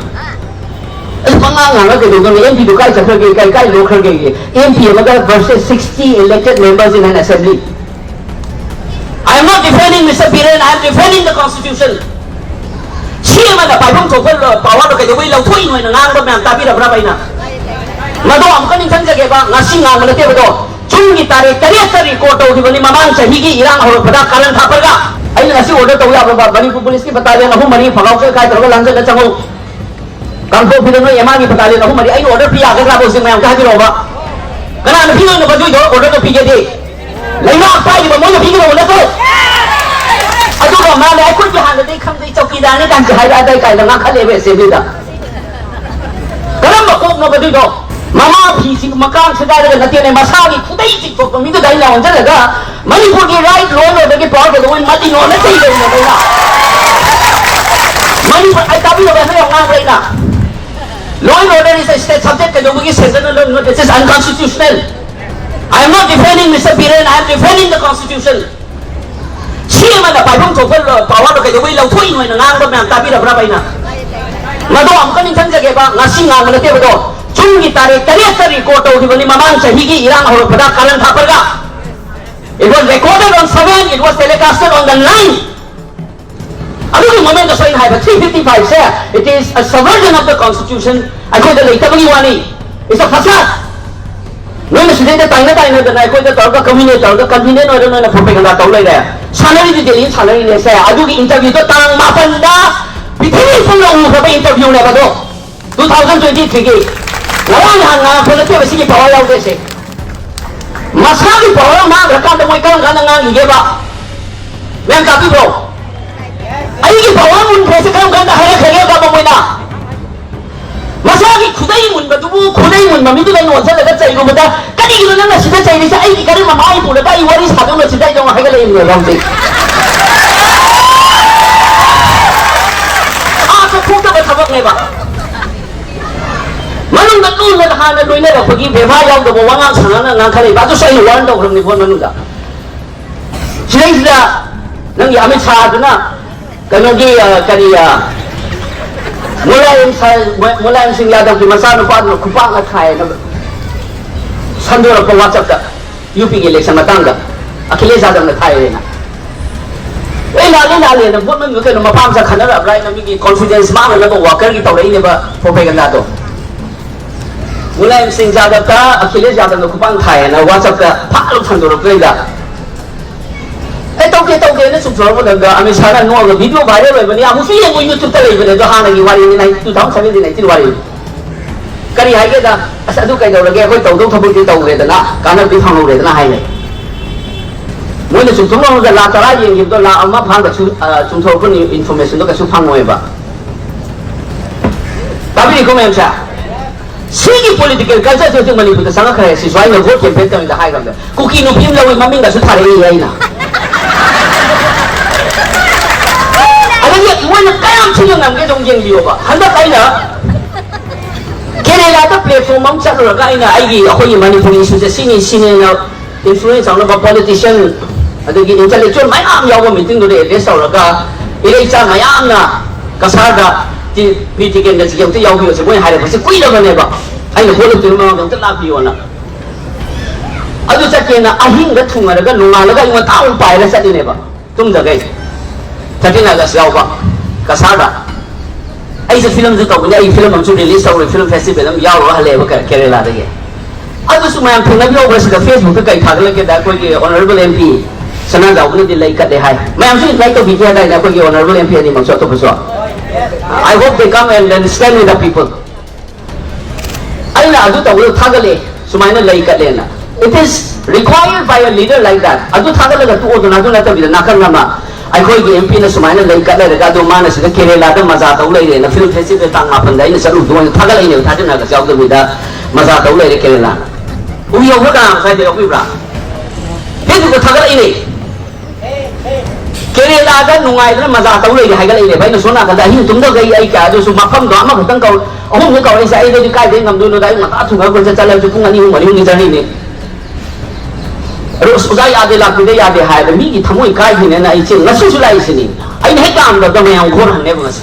ꯑꯩ ꯄꯉꯥꯡ ꯉꯥꯡꯉ ꯀꯩꯗꯧꯗꯣꯏꯅꯣ? ꯑꯦꯝ ꯄꯤꯗꯨ ꯀꯥꯏ ꯆꯠꯈ꯭ꯔꯒꯦ? ꯀꯥꯏ ꯀꯥꯏ ꯂꯣꯛꯈ꯭ꯔꯒꯦ? ꯑꯦꯝ ꯄꯤ ꯑꯃꯒ versus sixty elected members in an assembly. I am not defending Mister Biren, I am defending the constitution. ꯁꯤ ꯄꯥꯏꯐꯝ ꯊꯣꯛꯄ ꯄꯥꯋꯔꯗꯣ ꯀꯩꯗꯧꯕꯩ ꯂꯧꯊꯣꯛꯏꯅꯣ ꯍꯥꯏꯅ ꯉꯥꯡꯕ ꯃꯌꯥꯝ ꯇꯥꯕꯤꯔꯕ꯭ꯔꯕ ꯑꯩꯅ? ꯃꯗꯣ ꯑꯃꯨꯛꯀ ꯅꯤꯡꯁꯤꯡꯖꯒꯦꯕ, ꯉꯁꯤ ꯉꯥꯡꯕ ꯅꯠꯇꯦꯕꯗꯣ꯫ ꯖꯨꯟꯒꯤ ꯇꯥꯔꯤꯛ ꯇꯔꯦꯠꯇ ꯔꯦꯀꯣꯔꯗ ꯇꯧꯈꯤꯕꯅꯤ, ꯃꯃꯥꯡ ꯆꯍꯤꯒꯤ ꯏꯔꯥꯡ ꯍꯧꯔꯛꯄꯗ ꯀꯥꯔꯟ ꯊꯥꯄꯔꯒ꯫ ꯑꯩꯅ ꯉꯁꯤ ꯑꯣꯔꯗꯔ ꯇꯧ ꯌꯥꯕ꯭ꯔꯕ? ꯃꯅꯤꯄꯨꯔ ꯄꯨꯂꯤꯁꯀꯤ ꯕꯇꯥꯂꯤꯌꯟ ꯑꯍꯨꯝ ꯃꯔꯤ ꯐꯒꯥꯎ ꯆꯦ ꯀꯥꯏ ꯇꯧꯔꯒ ꯂꯥꯟꯖꯟꯅ ꯆꯪꯉꯨ꯫ ꯀꯥꯡꯄꯣꯛꯄꯤꯗ ꯅꯣꯏ ꯑꯦꯝ ꯑꯥꯔꯒꯤ ꯕꯇꯥꯂꯤꯌꯟ ꯑꯍꯨꯝ ꯃꯔꯤ ꯑꯩꯅ ꯑꯣꯔꯗꯔ ꯄꯤ ꯌꯥꯒꯗ꯭ꯔꯥꯕ ꯍꯧꯖꯤꯛ ꯃꯌꯥꯝ ꯑꯝꯇ ꯍꯥꯏꯕꯤꯔꯛꯑꯣꯕ? ꯀꯅꯥꯅ ꯄꯤꯗꯣꯏꯅꯣꯕ ꯑꯗꯨꯏꯗꯣ? ꯑꯣꯔꯗꯔꯗꯣ ꯄꯤꯒꯦꯗꯤ ꯂꯩꯉꯥꯛ ꯄꯥꯏꯔꯤꯕ ꯃꯣꯏꯅ ꯄꯤꯒꯗꯧꯕ ꯅꯠꯇ꯭ꯔꯣ? ꯑꯗꯨꯒ ꯃꯥꯅ ꯑꯩꯈꯣꯏꯗꯤ ꯍꯥꯟꯅꯗꯩ ꯈꯪꯗꯦ, ꯆꯧꯀꯤꯗꯥꯔꯅꯤ ꯀꯥꯟꯁꯦ ꯍꯥꯏꯔꯛꯑꯗꯥꯏ ꯀꯥꯏꯅ ꯉꯥꯡꯈꯠꯂꯦꯕ ꯑꯦꯁꯦꯝꯕ꯭ꯂꯤꯗ꯫ ꯀꯔꯝꯕ ꯀꯣꯛꯅꯣꯕ ꯑꯗꯨꯏꯗꯣ? ꯃꯃꯥ ꯐꯤꯁꯤ ꯃꯀꯥꯡ ꯁꯦꯒꯥꯏꯔꯒ ꯅꯠꯇꯦꯅꯦ, ꯃꯁꯥꯒꯤ ꯈꯨꯗꯩ ꯆꯤꯛꯊꯣꯛꯄ ꯃꯤꯗꯨꯗ ꯑꯩꯅ ꯑꯣꯟꯁꯤꯜꯂꯒ ꯃꯅꯤꯄꯨꯔꯒꯤ ꯔꯥꯏꯠ ꯂꯣ ꯑꯣꯔꯗꯔꯒꯤ ꯄꯥꯋꯔ ꯀꯩꯗꯧꯕꯩ ꯃꯇꯤꯅꯣꯅ ꯆꯩꯗꯧꯔꯤꯅꯣꯕ ꯑꯩꯅ? ꯃꯅꯤꯄꯨꯔ, ꯑꯩ ꯇꯥꯕꯤꯔꯕ? ꯑꯩꯅ ꯌꯥꯝ ꯉꯥꯡꯕ꯭ꯔꯥ ꯑꯩꯅ? Law and order is state subject ꯀꯩꯗꯧꯕꯒꯤ ꯁꯦꯟꯇꯔꯅ ꯂꯧꯔꯤꯅꯣ? This is unconstitutional. I am not defending Mister Biren, I am defending the constitution. ꯁꯤ ꯑꯃꯅ ꯄꯥꯏꯐꯝ ꯊꯣꯛꯄ ꯄꯥꯋꯔꯗꯣ ꯀꯩꯗꯧꯕꯩ ꯂꯧꯊꯣꯛꯏꯅꯣ ꯍꯥꯏꯅ ꯉꯥꯡꯕ ꯃꯌꯥꯝ ꯇꯥꯕꯤꯔꯕ꯭ꯔꯕ ꯑꯩꯅ? ꯃꯗꯣ ꯑꯃꯨꯛꯀ ꯅꯤꯡꯁꯤꯡꯖꯒꯦꯕ, ꯉꯁꯤ ꯉꯥꯡꯕ ꯅꯠꯇꯦꯕꯗꯣ꯫ ꯖꯨꯟꯒꯤ ꯇꯥꯔꯤꯛ ꯇꯔꯦꯠꯇ ꯔꯦꯀꯣꯔꯗ ꯇꯧꯈꯤꯕꯅꯤ, ꯃꯃꯥꯡ ꯆꯍꯤꯒꯤ ꯏꯔꯥꯡ ꯍꯧꯔꯛꯄꯗ ꯀꯥꯔꯟ ꯊꯥꯄꯔꯒ꯫ It was recorded on seven, it was telecasted on the nine. ꯑꯗꯨꯒꯤ ꯃꯃꯦꯟꯗꯁꯨ ꯑꯩꯅ ꯍꯥꯏꯕ, three fifty five say, it is a subversion of the constitution, ꯑꯩꯈꯣꯏꯗ ꯂꯩꯇꯕꯒꯤ ꯋꯥꯅꯤ, it's a facade. ꯅꯣꯏꯅ ꯁꯤꯗꯩꯗ ꯇꯥꯏꯅ ꯇꯥꯏꯅꯗꯅ ꯑꯩꯈꯣꯏꯗ ꯇꯧꯔꯒ ꯀꯝꯃ꯭ꯌꯨꯅꯦꯠ ꯇꯧꯔꯒ ꯀꯟꯚꯤꯅꯤꯌꯟ ꯑꯣꯏꯔ ꯅꯣꯏꯅ ꯄ꯭ꯔꯣꯄꯦꯒꯟꯗꯥ ꯇꯧ ꯂꯩꯔꯦ꯫ ꯁꯥꯟꯅꯔꯤꯗꯤ ꯗꯦꯜꯂꯤꯗ ꯁꯥꯟꯅꯔꯤꯅꯦ ꯁꯦ, ꯑꯗꯨꯒꯤ ꯏꯟꯇꯔꯚ꯭ꯌꯨꯗꯣ ꯇꯥꯡ ꯃꯥꯄꯟꯗ ꯄ꯭ꯔꯤꯊꯤꯕꯤ ꯄꯨꯝꯅ ꯎꯈ꯭ꯔꯕ ꯏꯟꯇꯔꯚ꯭ꯌꯨꯅꯦꯕ ꯑꯗꯣ꯫ Two thousand twenty three ꯒꯤ ꯉꯔꯥꯡ ꯅꯍꯥꯟ ꯉꯥꯡꯉꯛꯄ ꯅꯠꯇꯦꯕ ꯁꯤꯒꯤ ꯄꯥꯋꯔ ꯌꯥꯎꯗꯣꯏꯁꯦ꯫ ꯃꯁꯥꯒꯤ ꯄꯥꯋꯔ ꯃꯥꯡꯈ꯭ꯔꯀꯥꯟꯗ ꯃꯣꯏ ꯀꯔꯝ ꯀꯥꯟꯗ ꯉꯥꯡꯈꯤꯒꯦꯕ? ꯃꯌꯥꯝ ꯇꯥꯕꯤꯕ꯭ꯔꯣ? ꯑꯩꯒꯤ ꯄꯥꯋꯔ ꯃꯨꯟꯈ꯭ꯔꯦꯁꯦ ꯀꯔꯝ ꯀꯥꯟꯗ ꯍꯥꯏꯔꯛꯈ꯭ꯔꯒꯦꯕ ꯃꯣꯏꯅ? ꯃꯁꯥꯒꯤ ꯈꯨꯗꯩ ꯃꯨꯟꯕꯗꯨꯕꯨ, ꯈꯨꯗꯩ ꯃꯨꯟꯕ ꯃꯤꯗꯨꯗ ꯑꯩꯅ ꯑꯣꯟꯁꯤꯜꯂꯒ ꯆꯩꯔꯨꯕꯗ, "ꯀꯔꯤꯒꯤꯅꯣ ꯅꯪꯅ ꯁꯤꯗ ꯆꯩꯔꯤꯁꯦ? ꯑꯩꯒꯤ ꯀꯔꯝꯕ ꯃꯥꯏ ꯄꯨꯔꯒ ꯑꯩ ꯋꯥꯔꯤ ꯁꯥꯗꯧꯅꯣ?" ꯁꯤꯗ ꯑꯩ ꯅꯉꯣꯟꯗ ꯍꯥꯏꯒꯠꯂꯛꯏꯕꯅꯦꯕ ꯍꯧꯖꯤꯛ꯫ ꯑꯥ ꯆꯠꯊꯣꯛꯇꯕ ꯊꯕꯛꯅꯦꯕ꯫ ꯃꯅꯨꯡꯗ ꯂꯨꯅ ꯍꯥꯟꯅ ꯂꯣꯏꯅꯔꯛꯄꯒꯤ ꯕꯦꯕꯥꯔ ꯌꯥꯎꯗꯕ ꯋꯥꯉꯥꯡ ꯁꯉꯥꯡꯅ ꯉꯥꯡꯈꯠꯂꯛꯏꯕ, ꯑꯗꯨꯁꯨ ꯑꯩꯅ ꯋꯥꯔꯟ ꯇꯧꯈ꯭ꯔꯕꯅꯤ ꯐꯣꯟ ꯃꯅꯨꯡꯗ꯫ ꯁꯤꯗꯩꯁꯤꯗ ꯅꯪꯒꯤ ꯑꯃꯤꯠ ꯁꯥꯍꯗꯨꯅ ꯀꯩꯅꯣꯒꯤ, ꯑ, ꯀꯔꯤ, ꯑ, ꯃꯨꯂꯥꯌꯝ ꯁꯥ-, ꯃꯨꯂꯥꯌꯝ ꯁꯤꯡ ꯌꯥꯗꯕꯒꯤ ꯃꯆꯥꯅꯨꯄꯥꯗꯨꯅ ꯈꯨꯄꯥꯛꯅ ꯊꯥꯏꯅ ꯁꯟꯗꯣꯔꯛꯄ ꯋꯥꯆꯞꯇ, ꯌꯨ ꯄꯤꯒꯤ ꯏꯂꯦꯛꯁꯟ ꯃꯇꯥꯡꯗ ꯑꯈꯤꯂꯦꯁ ꯌꯥꯗꯕꯅ ꯊꯥꯏꯌꯦꯅ꯫ ꯑꯩ ꯂꯥꯜꯂꯦ, ꯂꯥꯜꯂꯦꯅ ꯚꯣꯠ ꯃꯅꯨꯡꯗ ꯀꯩꯅꯣ ꯃꯄꯥ ꯃꯆꯥ ꯈꯟꯅꯔꯛꯑꯕ꯭ꯔꯥ ꯍꯥꯏꯅ ꯃꯤꯒꯤ ꯀꯣꯟꯐꯤꯗꯦꯟꯁ ꯃꯥꯡꯅꯅꯕ ꯋꯥꯀꯔꯒꯤ ꯇꯧꯔꯛꯏꯅꯦꯕ ꯄ꯭ꯔꯣꯄꯦꯒꯟꯗꯥꯗꯣ꯫ ꯃꯨꯂꯥꯌꯝ ꯁꯤꯡ ꯌꯥꯗꯕꯇ ꯑꯈꯤꯂꯦꯁ ꯌꯥꯗꯕꯅ ꯈꯨꯄꯥꯡ ꯊꯥꯏꯌꯦꯅ ꯋꯥꯆꯞꯇ ꯐꯥꯛ ꯂꯧ ꯁꯟꯗꯣꯔꯛꯄꯩꯗ, ꯑꯩ ꯇꯧꯗꯦ, ꯇꯧꯗꯦꯅ ꯆꯨꯝꯊꯣꯔꯛꯄ ꯃꯇꯝꯗ ꯑꯃꯤꯠ ꯁꯥꯍꯅ ꯅꯣꯛꯑꯒ ꯚꯤꯗꯤꯑꯣ ꯚꯥꯏꯔꯦꯜ ꯑꯣꯏꯕꯅꯤ, ꯑꯃꯨꯛꯁꯨ ꯌꯦꯡꯉꯨ ꯌꯨꯇ꯭ꯌꯨꯕꯇ ꯂꯩꯕꯅꯦ꯫ ꯑꯗꯣ ꯍꯥꯟꯅꯒꯤ ꯋꯥꯔꯤꯅꯤ, nine-, two thousand seventeen eighteen ꯋꯥꯔꯤꯅꯤ꯫ ꯀꯔꯤ ꯍꯥꯏꯒꯦꯗ, "ꯑꯁ, ꯑꯗꯨ ꯀꯩꯗꯧꯔꯒꯦ, ꯑꯩꯈꯣꯏ ꯇꯧꯗꯧ ꯊꯕꯛꯇꯤ ꯇꯧꯔꯦꯗꯅ, ꯀꯥꯟꯅꯕꯗꯤ ꯐꯪꯍꯧꯔꯦꯗꯅ" ꯍꯥꯏꯅꯩ꯫ ꯃꯣꯏꯅ ꯆꯨꯝꯊꯣꯛꯅꯕꯗ ꯂꯥꯛ ꯇꯔꯥ ꯌꯦꯡꯈꯤꯕꯗꯣ ꯂꯥꯛ ꯑꯃ ꯐꯥꯅ ꯀꯩꯁꯨ, ꯑ, ꯆꯨꯝꯊꯣꯔꯛꯄ ꯏꯟꯐꯣꯔꯃꯦꯁꯟꯗꯣ ꯀꯩꯁꯨ ꯐꯪꯉꯣꯏꯕ꯫ ꯇꯥꯕꯤꯔꯤꯀꯣ ꯃꯌꯥꯝꯁꯦ? ꯁꯤꯒꯤ ꯄꯣꯂꯤꯇꯤꯀꯦꯜ ꯀꯜꯆꯔꯁꯦ ꯍꯧꯖꯤꯛ ꯃꯅꯤꯄꯨꯔꯗ ꯆꯪꯉꯛꯈ꯭ꯔꯦ꯫ ꯁꯤꯁꯨ ꯑꯩꯅ ꯚꯣꯠ ꯀꯦꯝꯄꯦꯟ ꯇꯧꯔꯤꯉꯩꯗ ꯍꯥꯏꯈ꯭ꯔꯕꯅꯦ, ꯀꯨꯀꯤ ꯅꯨꯄꯤ ꯑꯃ ꯂꯧꯏ, ꯃꯃꯤꯡꯒꯁꯨ ꯊꯥꯔꯛꯏ ꯑꯩꯅ꯫ ꯑꯗꯒꯤ ꯃꯣꯏꯅ ꯀꯌꯥꯝ ꯊꯤꯅ ꯉꯝꯒꯦꯗꯣ ꯑꯃꯨꯛ ꯌꯦꯡꯕꯤꯌꯣꯕ꯫ ꯍꯟꯗꯛ ꯑꯩꯅ ꯀꯦꯔꯦꯂꯥꯗ ꯄ꯭ꯂꯦꯠꯐꯣꯝ ꯑꯃ ꯆꯠꯂꯨꯔꯒ ꯑꯩꯅ ꯑꯩꯒꯤ, ꯑꯩꯈꯣꯏꯒꯤ ꯃꯅꯤꯄꯨꯔꯤ ꯏꯁꯨꯁꯦ ꯁꯤꯅꯤ ꯁꯤꯅꯦꯅ ꯏꯟꯐ꯭ꯂꯨꯌꯦꯟꯁ ꯇꯧꯅꯕ ꯄꯣꯂꯤꯇꯤꯁꯤꯌꯥꯟ, ꯑꯗꯒꯤ ꯏꯟꯇꯦꯂꯦꯛꯆꯨꯋꯦꯜ ꯃꯌꯥꯝ ꯌꯥꯎꯕ ꯃꯤꯇꯤꯡꯗꯨꯗ ꯑꯦꯗ꯭ꯔꯦꯁ ꯇꯧꯔꯒ ꯏꯔꯩꯆꯥ ꯃꯌꯥꯝꯅ ꯀꯁꯥꯔꯗ ꯇꯤ-, ꯄꯤ ꯇꯤꯀꯦꯟꯗ꯭ꯔꯖꯤꯒꯤ ꯑꯝꯇ ꯌꯥꯎꯕꯤꯌꯨꯁꯦ ꯃꯣꯏ ꯍꯥꯏꯔꯛꯄꯁꯦ ꯀꯨꯏꯔꯕꯅꯦꯕ꯫ ꯑꯩꯅ ꯍꯣꯠꯂꯛꯇꯣꯏꯅ ꯃꯃꯥꯡꯗ ꯑꯝꯇ ꯂꯥꯛꯄꯤꯌꯣꯅ꯫ ꯑꯗꯨ ꯆꯠꯀꯦꯅ ꯑꯍꯤꯡꯗ ꯊꯨꯡꯉꯔꯒ ꯅꯣꯡꯉꯥꯜꯂꯒ ꯑꯩ ꯉꯟꯇꯥ ꯑꯃꯨꯛ ꯄꯥꯏꯔ ꯆꯠꯂꯤꯅꯦꯕ꯫ ꯇꯨꯝꯗꯈꯩ꯫ Thirteen August ꯌꯥꯎꯕ ꯀꯁꯥꯔꯗ꯫ ꯑꯩꯁꯦ ꯐꯤꯂꯝꯁꯨ ꯇꯧꯕꯅꯤ, ꯑꯩ ꯐꯤꯂꯝ ꯑꯃꯁꯨ ꯔꯤꯂꯤꯁ ꯇꯧꯔꯦ, ꯐꯤꯂꯝ ꯐꯦꯁꯇꯤꯚꯦꯜ ꯑꯃ ꯌꯥꯎꯔꯨꯔ ꯍꯜꯂꯛꯑꯦꯕ ꯀꯦ-, ꯀꯦꯔꯦꯂꯥꯗꯒꯤ꯫ ꯑꯗꯨꯁꯨ ꯃꯌꯥꯝ ꯊꯦꯡꯅꯕꯤꯍꯧꯕ꯭ꯔꯥ ꯁꯤꯗ ꯐꯦꯁꯕꯨꯛꯇ ꯀꯩ ꯊꯥꯒꯠꯂꯛꯀꯦꯗ, ꯑꯩꯈꯣꯏꯒꯤ ꯑꯣꯅꯔꯦꯕꯜ ꯑꯦꯝ ꯄꯤ ꯁꯅꯥꯖꯥꯎꯕꯅꯗꯤ ꯂꯩ ꯀꯠꯂꯦ ꯍꯥꯏ꯫ ꯃꯌꯥꯝꯁꯨ ꯏꯟꯚꯥꯏꯠ ꯇꯧꯕꯤꯒꯦ ꯍꯥꯏꯗꯥꯏꯅꯦ ꯑꯩꯈꯣꯏꯒꯤ ꯑꯣꯅꯔꯦꯕꯜ ꯑꯦꯝ ꯄꯤ ꯑꯅꯤꯃꯛꯁꯨ ꯑꯇꯣꯞꯄꯁꯨ? I hope they come and then stand with the people. ꯑꯩꯅ ꯑꯗꯨ ꯇꯧꯕꯗ ꯊꯥꯒꯠꯂꯦ, ꯁꯨꯃꯥꯏꯅ ꯂꯩ ꯀꯠꯂꯦꯅ꯫ It is required by a leader like that. ꯑꯗꯨ ꯊꯥꯒꯠꯂꯒ ꯇꯣꯛꯑꯣꯗꯅ, ꯑꯗꯨ ꯅꯠꯇꯕꯤꯗ ꯅꯥꯀꯟ ꯑꯃ ꯑꯩꯈꯣꯏꯒꯤ ꯑꯦꯝ ꯄꯤꯅ ꯁꯨꯃꯥꯏꯅ ꯂꯩ ꯀꯠ ꯂꯩꯔꯒ ꯑꯗꯨ ꯃꯥꯅ ꯁꯤꯗ ꯀꯦꯔꯦꯂꯥꯗ ꯃꯖꯥ ꯇꯧ ꯂꯩꯔꯦꯅ, ꯐꯤꯜꯝ ꯐꯦꯁꯇꯤꯚꯦꯜ ꯇꯥꯡ ꯃꯥꯄꯟꯗ ꯑꯩꯅ ꯆꯠꯂꯨꯕꯗꯣ ꯑꯣꯏꯅ ꯊꯥꯒꯠꯂꯛꯏꯅꯦꯕ, ꯊꯥꯖꯅꯒꯁꯨ ꯌꯥꯎꯗꯕꯤꯗ ꯃꯖꯥ ꯇꯧ ꯂꯩꯔꯦ ꯀꯦꯔꯦꯂꯥꯅ꯫ ꯎꯕꯤꯍꯧꯕ꯭ꯔꯥ ꯀꯅꯥ ꯉꯁꯥꯏꯗ ꯌꯥꯎꯕꯤꯕ꯭ꯔꯥ? ꯐꯦꯁꯕꯨꯛꯇ ꯊꯥꯒꯠꯂꯛꯏꯅꯦ꯫ ꯀꯦꯔꯦꯂꯥꯗ ꯅꯨꯡꯉꯥꯏꯗꯅ ꯃꯖꯥ ꯇꯧ ꯂꯩꯔꯦ ꯍꯥꯏꯒꯠꯂꯛꯏꯅꯦꯕ꯫ ꯑꯩꯅ ꯁꯣꯝ ꯅꯥꯀꯟꯗ ꯑꯍꯤꯡ ꯇꯨꯝꯗꯈꯩ ꯑꯩ ꯀꯌꯥ ꯑꯗꯨꯁꯨ ꯃꯐꯝꯗꯣ ꯑꯃꯈꯛꯇꯪ ꯀꯧ-, ꯑꯍꯨꯝꯗ ꯀꯧꯔꯛꯏꯁꯦ, ꯑꯩꯗꯗꯤ ꯀꯥꯏꯗꯩ ꯉꯝꯗꯣꯏꯅꯣꯗ, ꯑꯩ ꯉꯟꯇꯥ ꯊꯨꯡꯉꯒ ꯀꯣꯏꯆꯠ ꯆꯠꯂꯁꯨ ꯄꯨꯡ ꯑꯅꯤ ꯑꯍꯨꯝ ꯃꯔꯤ ꯑꯍꯨꯝꯒꯤ ꯖꯔꯅꯤꯅꯤ꯫ ꯑꯗꯣ ꯑꯁ ꯑꯣꯖꯥ ꯌꯥꯗꯦ, ꯂꯥꯛꯄꯤꯗ ꯌꯥꯗꯦ ꯍꯥꯏꯔꯒ ꯃꯤꯒꯤ ꯊꯃꯣꯏ ꯀꯥꯏꯈꯤꯅꯦꯅ ꯑꯩ ꯆꯦꯟ-, ꯉꯁꯤꯁꯨ ꯂꯥꯛꯏꯁꯤꯅꯤ꯫ ꯑꯩꯅ ꯍꯦꯛ ꯂꯥꯛꯑꯝꯗꯕꯗ ꯃꯌꯥꯝ ꯈꯣꯟ ꯍꯟꯅꯦꯕ ꯉꯁꯤ꯫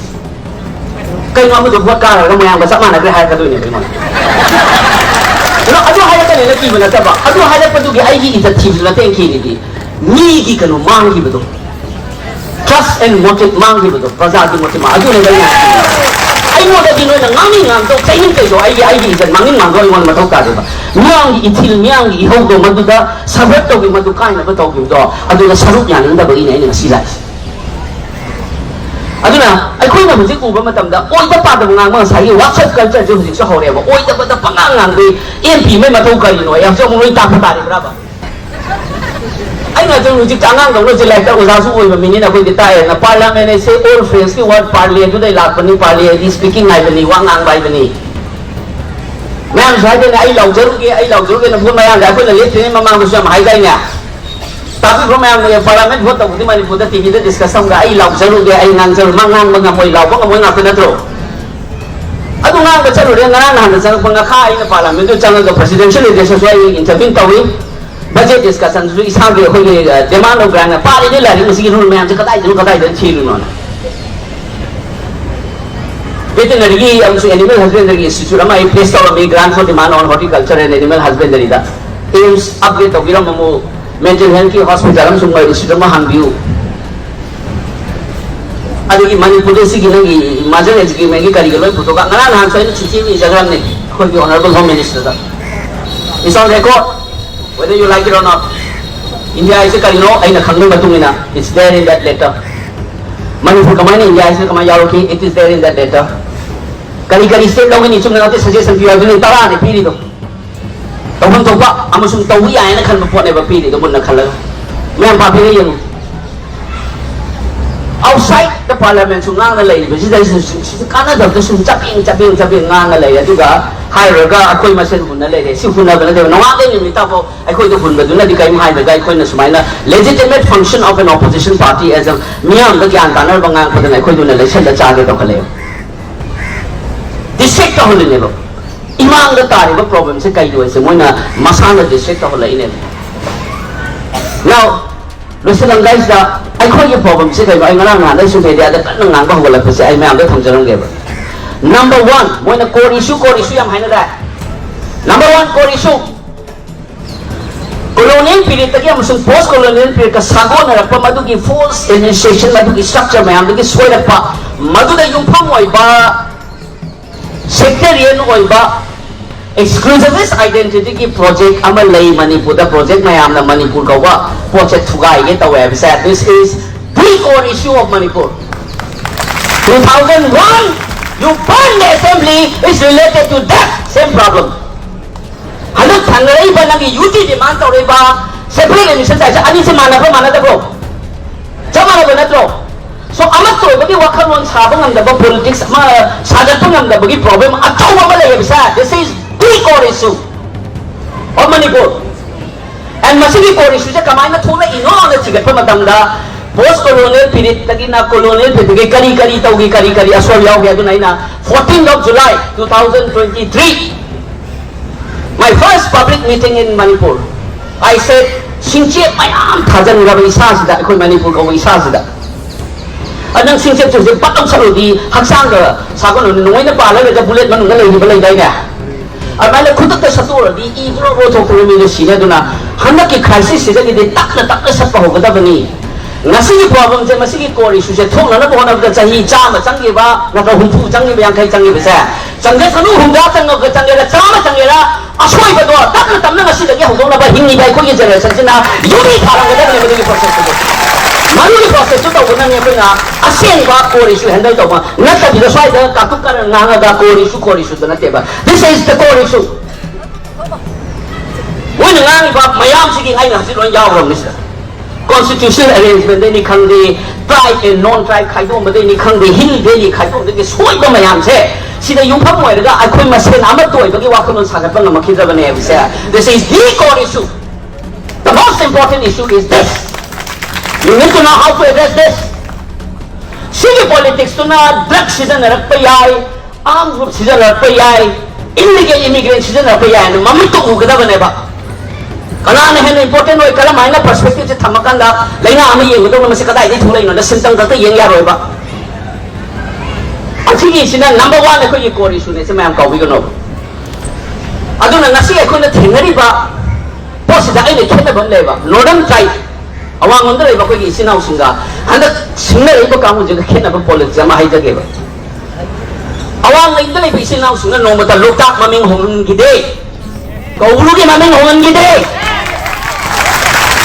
ꯀꯩꯅꯣ ꯑꯃꯗꯣ ꯚꯣꯠ ꯀꯥꯔꯒ ꯃꯌꯥꯝꯒ ꯆꯞ ꯃꯥꯟꯅꯈ꯭ꯔꯦ ꯍꯥꯏꯔꯛꯀꯗꯣꯏꯅꯦꯕ ꯑꯩꯉꯣꯟꯗ꯫ ꯑꯗꯣ ꯑꯗꯨ ꯍꯥꯏꯔꯛꯀꯅꯦꯅ ꯀꯤꯕ ꯅꯠꯇꯕ, ꯑꯗꯨ ꯍꯥꯏꯔꯛꯄꯗꯨꯒꯤ ꯑꯩꯒꯤ ꯏꯖꯠ ꯊꯤꯕꯁꯨ ꯅꯠꯇꯦ ꯑꯩꯅ ꯀꯤꯔꯤꯗꯤ꯫ ꯃꯤꯒꯤ ꯀꯩꯅꯣ ꯃꯥꯡꯈꯤꯕꯗꯣ꯫ ꯑꯦꯟ ꯃꯣꯇꯤꯚ ꯃꯥꯡꯈꯤꯕꯗꯣ, ꯄ꯭ꯔꯖꯥꯒꯤ ꯃꯣꯇꯤꯚ ꯃꯥꯡ-, ꯑꯗꯨꯅꯦꯕ ꯑꯩꯅ ꯍꯥꯏꯅꯤꯡꯉꯤꯁꯦ꯫ ꯑꯩꯉꯣꯟꯗꯗꯤ ꯅꯣꯏꯅ ꯉꯥꯡꯅꯤꯡ ꯉꯥꯡꯊꯣꯛ, ꯆꯩꯅꯤꯡ ꯆꯩꯗꯣ, ꯑꯩꯒꯤ, ꯑꯩꯒꯤ ꯏꯖꯠ ꯃꯥꯡꯅꯤꯡ ꯃꯥꯡꯊꯣꯛ ꯑꯩꯉꯣꯟꯗ ꯃꯊꯧ ꯇꯥꯗꯦꯕ꯫ ꯃꯤꯌꯥꯝꯒꯤ ꯏꯊꯤꯜ, ꯃꯤꯌꯥꯝꯒꯤ ꯏꯍꯧꯗꯣ ꯃꯗꯨꯗ ꯁꯕꯔꯠ ꯇꯧꯈꯤꯕ, ꯃꯗꯨ ꯀꯥꯏꯅꯕ ꯇꯧꯈꯤꯕꯗꯣ, ꯑꯗꯨꯗ ꯁꯔꯨꯛ ꯌꯥꯅꯤꯡꯗꯕꯒꯤꯅꯦ ꯑꯩꯅ ꯉꯁꯤ ꯂꯥꯛꯏꯁꯦ꯫ ꯑꯗꯨꯅ ꯑꯩꯈꯣꯏꯅ ꯍꯧꯖꯤꯛ ꯎꯕ ꯃꯇꯝꯗ ꯑꯣꯏꯗ ꯄꯥꯗꯕ ꯉꯥꯡꯕ, ꯉꯁꯥꯏꯒꯤ WhatsApp ꯀꯜꯆꯔꯁꯦ ꯍꯧꯖꯤꯛꯁꯨ ꯍꯧꯔꯦꯕ꯫ ꯑꯣꯏꯗꯕꯗ ꯄꯉꯥꯡ ꯉꯥꯡꯕꯤ, ꯑꯦꯝ ꯄꯤ ꯑꯃꯒꯤ ꯃꯊꯧ ꯀꯔꯤꯅꯣ? ꯑꯩ ꯍꯧꯖꯤꯛ ꯑꯃꯨꯛ ꯂꯣꯏ ꯇꯥꯛꯄ ꯇꯥꯔꯤꯕ꯭ꯔꯥꯕ? ꯑꯩꯅ ꯍꯧꯖꯤꯛ, ꯍꯧꯖꯤꯛ ꯑꯉꯥꯡꯗꯧꯅ ꯍꯧꯖꯤꯛ ꯂꯥꯏꯔꯤꯛꯇ ꯑꯣꯖꯥꯁꯨ ꯑꯣꯏꯕ ꯃꯤꯅꯤꯅ ꯑꯩꯈꯣꯏꯗꯤ ꯇꯥꯛꯑꯦꯅ꯫ ꯄꯥꯔꯂꯥꯃꯦꯟ ꯍꯥꯏꯁꯦ ꯑꯣꯜ ꯐ꯭ꯔꯦꯟꯁꯀꯤ ꯋꯥꯔꯗ ꯄꯥꯔꯂꯦ ꯑꯗꯨꯗꯩ ꯂꯥꯛꯄꯅꯤ, ꯄꯥꯔꯂꯦ ꯍꯥꯏꯗꯤ ꯁ꯭ꯄꯤꯀꯤꯡ ꯍꯥꯏꯕꯅꯤ, ꯋꯥ ꯉꯥꯡꯕ ꯍꯥꯏꯕꯅꯤ꯫ ꯃꯌꯥꯝꯁꯨ ꯍꯥꯏꯗꯣꯏꯅꯦ, "ꯑꯩ ꯂꯥꯎꯖꯔꯨꯒꯦ, ꯑꯩ ꯂꯥꯎꯖꯔꯨꯒꯦꯅ" ꯚꯣꯠ ꯃꯌꯥꯗ ꯑꯩꯈꯣꯏꯅ ꯂꯦꯞꯇ꯭ꯔꯤꯉꯩ ꯃꯃꯥꯡꯗꯁꯨ ꯌꯥꯝ ꯍꯥꯏꯗꯥꯏꯅꯦ? ꯇꯥꯕꯤꯕ꯭ꯔꯣ ꯃꯌꯥꯝꯅ? ꯄꯥꯔꯂꯥꯃꯦꯟ ꯚꯣꯠ ꯇꯧꯕꯗꯤ ꯃꯅꯤꯄꯨꯔꯗ ꯇꯤꯚꯤꯗ ꯗꯤꯁꯀꯁ ꯇꯧꯔꯒ "ꯑꯩ ꯂꯥꯎꯖꯔꯨꯒꯦ, ꯑꯩ ꯉꯥꯡꯖꯔꯨ", ꯃꯥ ꯉꯥꯡꯕ ꯉꯝꯃꯣꯏ, ꯂꯥꯎꯕ ꯉꯝꯃꯣꯏ ꯉꯥꯛꯇ ꯅꯠꯇ꯭ꯔꯣ? ꯑꯗꯨ ꯉꯥꯡꯕ ꯆꯠꯂꯨꯔꯦ꯫ ꯉꯔꯥꯡ ꯅꯍꯥꯟꯗ ꯆꯪꯉꯛꯄ ꯉꯈꯥ ꯑꯩꯅ ꯄꯥꯔꯂꯥꯃꯦꯟꯗꯨ ꯆꯪꯉꯒ ꯄ꯭ꯔꯁꯤꯗꯦꯟꯁꯤꯌꯦꯜ ꯑꯦꯗ꯭ꯔꯦꯁꯇꯁꯨ ꯑꯩ ꯏꯟꯇꯔꯚ꯭ꯌꯨ ꯇꯧꯏ꯫ ꯕꯖꯦꯠ ꯗꯤꯁꯀꯁꯟꯗꯁꯨ ꯏꯁꯥꯒꯤ ꯑꯩꯈꯣꯏꯒꯤ, ꯑ, ꯗꯤꯃꯥꯟ ꯑꯣꯐ ꯒ꯭ꯔꯥꯟꯅ ꯄꯥꯔꯤꯅꯦ ꯂꯥꯏꯔꯤꯛ, ꯃꯁꯤꯒꯤ ꯔꯨꯜ ꯃꯌꯥꯝꯁꯦ ꯀꯗꯥꯏꯗꯅꯣ, ꯀꯗꯥꯏꯗꯅ ꯊꯤꯔꯨꯅꯣꯅ꯫ ꯚꯦꯇꯤꯅꯔꯤꯒꯤ ꯑꯃꯁꯨꯡ ꯑꯦꯅꯤꯃꯦꯜ ꯍꯁꯕꯦꯟꯗꯔꯤꯒꯤ ꯏꯟꯁꯇꯤꯇ꯭ꯌꯨꯠ ꯑꯃ ꯑꯩ ꯄ꯭ꯂꯦꯁ ꯇꯧꯔꯝꯃꯤ, Grant for Demand on Horticulture and Animal Husbandry ꯗ꯫ ꯑꯦꯝꯁ ꯑꯞꯒ꯭ꯔꯦꯗ ꯇꯧꯕꯤꯔꯝꯃꯃꯨ, ꯃꯦꯟꯇꯦꯜ ꯍꯦꯜꯊꯀꯤ ꯍꯣꯁꯄꯤꯇꯥꯜ ꯑꯃꯁꯨꯡ ꯃꯣꯏ ꯏꯟꯁꯇꯤꯇ꯭ꯌꯨꯠ ꯑꯃ ꯍꯥꯡꯕꯤꯌꯨ꯫ ꯑꯗꯒꯤ ꯃꯅꯤꯄꯨꯔꯗ ꯁꯤꯒꯤ ꯅꯪꯒꯤ ꯃꯥꯖꯔ ꯑꯦꯖꯨꯀꯦꯃꯦꯟꯒꯤ ꯀꯔꯤꯒꯤ ꯂꯣꯏ ꯄꯨꯊꯣꯛꯑꯒ, ꯉꯔꯥꯡ ꯅꯍꯥꯟꯁꯨ ꯑꯩꯅ ꯆꯤꯊꯤ ꯑꯃ ꯏꯖꯈ꯭ꯔꯕꯅꯤ ꯑꯩꯈꯣꯏꯒꯤ honourable Home Minister the. It's on record, whether you like it or not. India ꯍꯥꯏꯁꯦ ꯀꯔꯤꯅꯣ ꯑꯩꯅ ꯈꯪꯕꯒꯤ ꯃꯇꯨꯡ ꯏꯟꯅ, it's there in that letter. Manipur ꯀꯃꯥꯏꯅ ꯏꯟꯗꯤꯌꯥ ꯍꯥꯏꯁꯤꯅ ꯀꯃꯥꯏꯅ ꯌꯥꯎꯔꯛꯈꯤ? It is there in that letter. ꯀꯔꯤ ꯀꯔꯤ ꯁ꯭ꯇꯦꯞ ꯂꯧꯒꯅꯤ? ꯆꯨꯝꯅ ꯅꯠꯇꯦ, ꯁꯖꯦꯁꯟ ꯄꯤꯌꯨ ꯍꯥꯏꯕꯗꯨꯅꯤ ꯇꯔꯥꯅꯤ ꯄꯤꯔꯤꯗꯣ꯫ ꯇꯧꯐꯝ ꯊꯣꯛꯄ ꯑꯃꯁꯨꯡ ꯇꯧꯕ ꯌꯥꯏ ꯍꯥꯏꯅ ꯈꯟꯕ ꯄꯣꯠꯅꯦꯕ ꯄꯤꯔꯤꯗꯣ, ꯃꯨꯟꯅ ꯈꯜꯂꯒ꯫ ꯃꯌꯥꯝ ꯄꯥꯕꯤꯔ ꯌꯦꯡꯉꯨ꯫ ꯑꯥꯎꯠꯁꯥꯏꯗ ꯗ ꯄꯥꯔꯂꯤꯌꯥꯃꯦꯟꯠꯁꯨ ꯉꯥꯡꯅ ꯂꯩꯔꯤꯕꯁꯤꯗ ꯁꯤꯁꯨ ꯀꯥꯟꯅꯗꯕꯗ ꯁꯨꯝ ꯆꯕꯦꯡ ꯆꯕꯦꯡ ꯆꯕꯦꯡ ꯉꯥꯡꯅ ꯂꯩꯔꯦ, ꯑꯗꯨꯒ ꯍꯥꯏꯔꯨꯔꯒ ꯑꯩꯈꯣꯏ ꯃꯁꯦꯟ ꯍꯨꯟꯅ ꯂꯩꯔꯦ꯫ ꯁꯤ ꯍꯨꯟꯅꯕ ꯅꯠꯇꯦꯕ, ꯅꯣꯡꯉꯥꯟꯕꯗꯩ ꯅꯨꯃꯤꯠ ꯇꯥꯐꯥꯎ ꯑꯩꯈꯣꯏꯗ ꯍꯨꯟꯕꯗꯨꯅꯗꯤ ꯀꯔꯤꯝ ꯍꯥꯏꯗ꯭ꯔꯒ ꯑꯩꯈꯣꯏꯅ ꯁꯨꯃꯥꯏꯅ legitimate function of an opposition party as a ꯃꯤꯌꯥꯝꯗ ꯒ꯭ꯌꯥꯟ ꯇꯥꯅꯅꯕ ꯉꯥꯡꯉꯛꯄꯗꯅ ꯑꯩꯈꯣꯏꯗꯨꯅ ꯂꯩꯁꯜꯂ ꯆꯥꯒꯦ ꯇꯧꯈꯠꯂꯛꯑꯦꯕ꯫ ꯗꯤꯁꯇ꯭ꯔꯦꯛ ꯇꯧꯍꯜꯂꯤꯅꯦꯕ꯫ ꯏꯃꯥꯡꯗ ꯇꯥꯔꯤꯕ ꯄ꯭ꯔꯣꯕ꯭ꯂꯦꯝꯁꯦ ꯀꯩꯅꯣ ꯍꯥꯏꯁꯦ ꯃꯣꯏꯅ ꯃꯁꯥꯅ ꯗꯤꯁꯇ꯭ꯔꯦꯛ ꯇꯧꯍꯜꯂꯛꯏꯅꯦꯕ꯫ Now, ꯂꯣꯏꯁꯤꯜꯂꯝꯗꯥꯏꯁꯤꯗ ꯑꯩꯈꯣꯏꯒꯤ ꯄ꯭ꯔꯣꯕ꯭ꯂꯦꯝꯁꯦ ꯀꯩꯅꯣ? ꯑꯩ ꯉꯔꯥꯡ ꯅꯍꯥꯟꯗꯩ ꯁꯨꯝ ꯃꯦꯗꯤꯌꯥꯗ ꯀꯟꯅ ꯉꯥꯡꯕ ꯍꯧꯒꯠꯂꯛꯄꯁꯦ ꯑꯩ ꯃꯌꯥꯝꯗ ꯊꯝꯖꯔꯝꯒꯦꯕ꯫ ꯅꯝꯕꯔ ꯋꯥꯟ, ꯃꯣꯏꯅ core issue, core issue ꯌꯥꯝ ꯍꯥꯏꯅꯗꯥꯏ? Number one core issue, Colonial periodꯇꯒꯤ ꯑꯃꯁꯨꯡ post colonial periodꯀ ꯁꯥꯒꯣꯟꯅꯔꯛꯄ ꯃꯗꯨꯒꯤ false initiation, ꯃꯗꯨꯒꯤ structure ꯃꯌꯥꯝꯗꯒꯤ ꯁꯣꯏꯔꯛꯄ, ꯃꯗꯨꯗ ꯌꯨꯝꯐꯝ ꯑꯣꯏꯕ sectarian ꯑꯣꯏꯕ exclusivist identityꯒꯤ project ꯑꯃ ꯂꯩ ꯃꯅꯤꯄꯨꯔꯗ꯫ Project ꯃꯌꯥꯝꯅ ꯃꯅꯤꯄꯨꯔ ꯀꯧꯕ ꯄꯣꯠꯁꯦ ꯊꯨꯒꯥꯏꯒꯦ ꯇꯧꯋꯦ ꯍꯥꯏꯕꯁꯦ, this is the core issue of Manipur. Two thousand one, you burn the assembly, is related to that same problem. ꯍꯟꯗꯛ ꯊꯥꯡꯅꯔꯛꯏꯕ ꯅꯪꯒꯤ UT demand ꯇꯧꯔꯛꯏꯕ separate admission ꯍꯥꯏꯁꯦ ꯑꯅꯤꯁꯦ ꯃꯥꯟꯅꯕ꯭ꯔꯣ, ꯃꯥꯟꯅꯗꯕ꯭ꯔꯣ? ꯆꯞ ꯃꯥꯟꯅꯕ ꯅꯠꯇ꯭ꯔꯣ? So ꯑꯃꯠꯇ ꯑꯣꯏꯕꯒꯤ ꯋꯥꯈꯜꯂꯣꯟ ꯁꯥꯕ ꯉꯝꯗꯕ, politics ꯑꯃ ꯁꯥꯒꯠꯄ ꯉꯝꯗꯕꯒꯤ problem ꯑꯆꯧꯕ ꯑꯃ ꯂꯩꯌꯦꯕꯁꯦ, this is the core issue of Manipur. And ꯃꯁꯤꯒꯤ core issueꯁꯦ ꯀꯃꯥꯏꯅ ꯊꯣꯛꯂꯛꯏꯅꯣꯅ ꯊꯤꯒꯠꯄ ꯃꯇꯝꯗ, post colonial periodꯇꯒꯤꯅ colonial periodꯇꯒꯤ ꯀꯔꯤ ꯀꯔꯤ ꯇꯧꯈꯤ, ꯀꯔꯤ ꯀꯔꯤ ꯑꯁꯣꯏ ꯌꯥꯎꯈꯤ, ꯑꯗꯨꯅ ꯑꯩꯅ fourteenth of July two thousand twenty three, my first public meeting in Manipur, I said, ꯁꯤꯡꯆꯦꯞ ꯃꯌꯥꯝ ꯊꯥꯖꯤꯟꯈ꯭ꯔꯕ ꯏꯁꯥꯁꯤꯗ, ꯑꯩꯈꯣꯏ ꯃꯅꯤꯄꯨꯔ ꯀꯧꯕ ꯏꯁꯥꯁꯤꯗ, ꯑ, ꯅꯪ ꯁꯤꯡꯆꯦꯞꯁꯦ ꯍꯧꯖꯤꯛ ꯄꯠ ꯂꯧꯁꯜꯂꯨꯗꯤ ꯍꯛꯆꯥꯡꯗ ꯁꯥꯒꯣꯟꯅꯅ ꯅꯣꯡꯃꯩꯅ ꯄꯥꯜꯂꯒ ꯕꯨꯂꯦꯠ ꯃꯅꯨꯡꯗ ꯂꯩꯔꯤꯕ ꯂꯩꯗꯥꯏꯅꯦ? ꯑꯗꯨꯃꯥꯏꯅ ꯈꯨꯗꯛꯇ ꯁꯠꯇꯣꯛꯎꯔꯗꯤ ꯏ ꯕ꯭ꯔꯣ ꯕ꯭ꯔꯣ ꯊꯣꯛꯇꯅ ꯃꯤꯗꯣ ꯁꯤꯅꯤ꯫ ꯑꯗꯨꯅ ꯍꯟꯗꯛꯀꯤ crisisꯁꯤꯗꯒꯤꯗꯤ ꯇꯞꯅ ꯇꯞꯅ ꯁꯠꯄ ꯍꯧꯒꯗꯕꯅꯤ꯫ ꯉꯁꯤꯒꯤ problemꯁꯦ, ꯃꯁꯤꯒꯤ core issueꯁꯦ ꯊꯣꯛꯅꯅꯕ ꯍꯣꯠꯅꯕꯗ ꯆꯍꯤ ꯆꯥꯝꯃ ꯆꯪꯈꯤꯕ, ꯅꯠꯇ꯭ꯔ ꯍꯨꯝꯐꯨ ꯆꯪꯈꯤꯕ, ꯌꯥꯡꯈꯩ ꯆꯪꯈꯤꯕꯁꯦ, ꯆꯪꯖꯁꯅꯨ, ꯍꯨꯝꯗ꯭ꯔꯥ ꯆꯪꯉꯒ ꯆꯪꯒꯦꯔꯥ, ꯆꯥꯝꯃ ꯆꯪꯒꯦꯔꯥ, ꯑꯁꯣꯏꯕꯗꯣ ꯇꯞꯅ ꯇꯞꯅ ꯉꯁꯤꯗꯒꯤ ꯍꯧꯗꯣꯛꯅꯕ ꯍꯤꯡꯉꯤꯕ ꯑꯩꯈꯣꯏꯒꯤ generationꯁꯤꯅ ꯌꯨꯝꯕꯤ ꯊꯥꯔꯝꯒꯗꯕꯅꯦ ꯃꯗꯨꯒꯤ processꯇꯨ꯫ ꯃꯗꯨꯒꯤ processꯇꯨ ꯇꯧꯕꯅꯅꯦ ꯑꯩꯈꯣꯏꯅ ꯑꯁꯦꯡꯕ core issue handle ꯇꯧꯕ ꯅꯠꯇꯕꯤꯗ ꯁ꯭ꯋꯥꯏꯗ ꯀꯥꯇꯨꯛ ꯀꯥꯔꯟ ꯉꯥꯡꯉꯒ core issue, core issueꯗ ꯅꯠꯇꯦꯕ꯫ This is the core issue. ꯃꯣꯏꯅ ꯉꯥꯡꯉꯤꯕ ꯃꯌꯥꯝꯁꯤꯒꯤ ꯑꯩꯅ ꯍꯧꯖꯤꯛ ꯂꯣꯏ ꯌꯥꯎꯈ꯭ꯔꯕꯅꯤ ꯁꯤꯗ꯫ Constitutional arrangementꯗꯩꯅꯤ ꯈꯪꯗꯦ, tribe and non tribe ꯈꯥꯏꯗꯣꯛꯑꯝꯕꯗꯩꯅꯤ ꯈꯪꯗꯦ, hillꯗꯩꯅꯤ ꯈꯥꯏꯗꯣꯛꯑꯝꯕꯗꯒꯤ ꯁꯣꯏꯕ ꯃꯌꯥꯝꯁꯦ, ꯁꯤꯗ ꯌꯨꯝꯐꯝ ꯑꯣꯏꯔꯒ ꯑꯩꯈꯣꯏ ꯃꯁꯦꯟ ꯑꯃꯠꯇ ꯑꯣꯏꯕꯒꯤ ꯋꯥꯈꯜꯂꯣꯟ ꯁꯥꯒꯠꯄ ꯉꯝꯃꯛꯈꯤꯗ꯭ꯔꯕꯅꯦ ꯍꯥꯏꯕꯁꯦ, this is the core issue. The most important issue is this. You need to know how to address this. ꯁꯤꯒꯤ politicsꯇꯨꯅ drug ꯁꯤꯖꯤꯟꯅꯔꯛꯄ ꯌꯥꯏ, armed group ꯁꯤꯖꯤꯟꯅꯔꯛꯄ ꯌꯥꯏ, illegal immigrant ꯁꯤꯖꯤꯟꯅꯔꯛꯄ ꯌꯥꯏ ꯍꯥꯏꯅ ꯃꯃꯤꯠꯇ ꯎꯒꯗꯕꯅꯦꯕ꯫ ꯀꯅꯥꯅ ꯍꯦꯟꯅ important ꯑꯣꯏ, ꯀꯔꯝ ꯍꯥꯏꯅ perspectiveꯁꯦ ꯊꯝꯃꯀꯥꯟꯗ ꯂꯩꯉꯥꯛ ꯑꯃ ꯌꯦꯡꯒꯗꯧꯕ, ꯃꯁꯤ ꯀꯗꯥꯏꯗꯒꯤ ꯊꯣꯛꯂꯛꯏꯅꯣꯅ symptom ꯈꯛꯇ ꯌꯦꯡ ꯌꯥꯔꯣꯏꯕ꯫ ꯑꯁꯤꯒꯤꯁꯤꯅ number one ꯑꯩꯈꯣꯏꯒꯤ core issueꯅꯦ, ꯁꯤ ꯃꯌꯥꯝ ꯀꯥꯎꯕꯤꯒꯅꯣ꯫ ꯑꯗꯨꯅ ꯉꯁꯤ ꯑꯩꯈꯣꯏꯅ ꯊꯦꯡꯅꯔꯤꯕ ꯄꯣꯠ ꯁꯤꯗ ꯑꯩꯅ ꯈꯦꯠꯅꯕ ꯑꯃ ꯂꯩꯕ, ꯅꯣꯔꯗꯔꯟ ꯇ꯭ꯔꯥꯏꯕ, ꯑꯋꯥꯡꯂꯣꯝꯗ ꯂꯩꯕ ꯑꯩꯈꯣꯏꯒꯤ ꯏꯆꯤꯟ ꯏꯅꯥꯎꯁꯤꯡꯒ ꯍꯟꯗꯛ ꯁꯤꯡꯅꯔꯛꯏꯕ ꯀꯥꯡꯕꯨꯁꯤꯒ ꯈꯦꯠꯅꯕ ꯄꯣꯂꯤꯇꯤꯛꯁ ꯑꯃ ꯍꯥꯏꯖꯒꯦꯕ꯫ ꯑꯋꯥꯡꯂꯩꯗ ꯂꯩꯕ ꯏꯆꯤꯟ ꯏꯅꯥꯎꯁꯤꯡꯅ ꯅꯣꯡꯃꯇ ꯂꯣꯛꯇꯥꯛ ꯃꯃꯤꯡ ꯍꯣꯡꯍꯟꯈꯤꯗꯦ, ꯀꯧꯕ꯭ꯔꯨꯒꯤ ꯃꯃꯤꯡ ꯍꯣꯡꯍꯟꯈꯤꯗꯦ,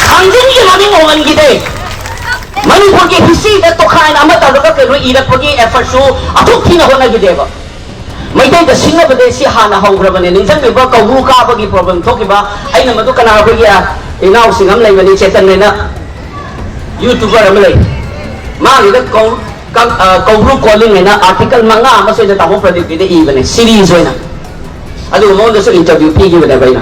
ꯊꯥꯡꯖꯤꯡꯒꯤ ꯃꯃꯤꯡ ꯍꯣꯡꯍꯟꯈꯤꯗꯦ꯫ ꯃꯅꯤꯄꯨꯔꯒꯤ ꯍꯤꯁꯇ꯭ꯔꯤꯗ ꯇꯣꯈꯥꯏꯅ ꯑꯃ ꯇꯧꯔꯒ ꯀꯩꯅꯣ ꯏꯔꯛꯄꯒꯤ ꯑꯦꯐꯔꯠꯁꯨ ꯑꯁꯨꯛ ꯊꯤꯅ ꯍꯣꯠꯅꯈꯤꯗꯦꯕ꯫ ꯃꯩꯇꯩꯗ ꯁꯤꯡꯅꯕꯗꯤ ꯁꯤ ꯍꯥꯟꯅ ꯍꯧꯈ꯭ꯔꯕꯅꯦ꯫ ꯅꯤꯡꯁꯤꯡꯕꯤꯕ꯭ꯔꯥ ꯀꯧꯕ꯭ꯔꯨ ꯀꯥꯕꯒꯤ ꯄ꯭ꯔꯣꯕ꯭ꯂꯦꯝ ꯊꯣꯛꯈꯤꯕ? ꯑꯩꯅ ꯃꯗꯨ ꯀꯅꯥ, ꯑꯩꯈꯣꯏꯒꯤ ꯏꯅꯥꯎꯁꯤꯡ ꯑꯃ ꯂꯩꯕꯅꯤ, ꯆꯦꯇꯟ ꯍꯥꯏꯅ, ꯌꯨꯇ꯭ꯌꯨꯕꯔ ꯑꯃ ꯂꯩ, ꯃꯥꯒꯤꯗ ꯀꯧ-, ꯀ-, ꯑ, ꯀꯧꯕ꯭ꯔꯨ ꯀꯣꯂꯤꯡ ꯍꯥꯏꯅ ꯑꯥꯔꯇꯤꯀꯜ ꯃꯉꯥ ꯑꯃ ꯁꯣꯏꯗ ꯇꯥꯃꯣ ꯄ꯭ꯔꯗꯤꯞꯀꯤꯗ ꯏꯕꯅꯦ, ꯁꯤꯔꯤꯁ ꯑꯣꯏꯅ꯫ ꯑꯗꯨꯒ ꯃꯉꯣꯟꯗꯁꯨ ꯏꯟꯇꯔꯚ꯭ꯌꯨ ꯄꯤꯈꯤꯕꯅꯦꯕ ꯑꯩꯅ꯫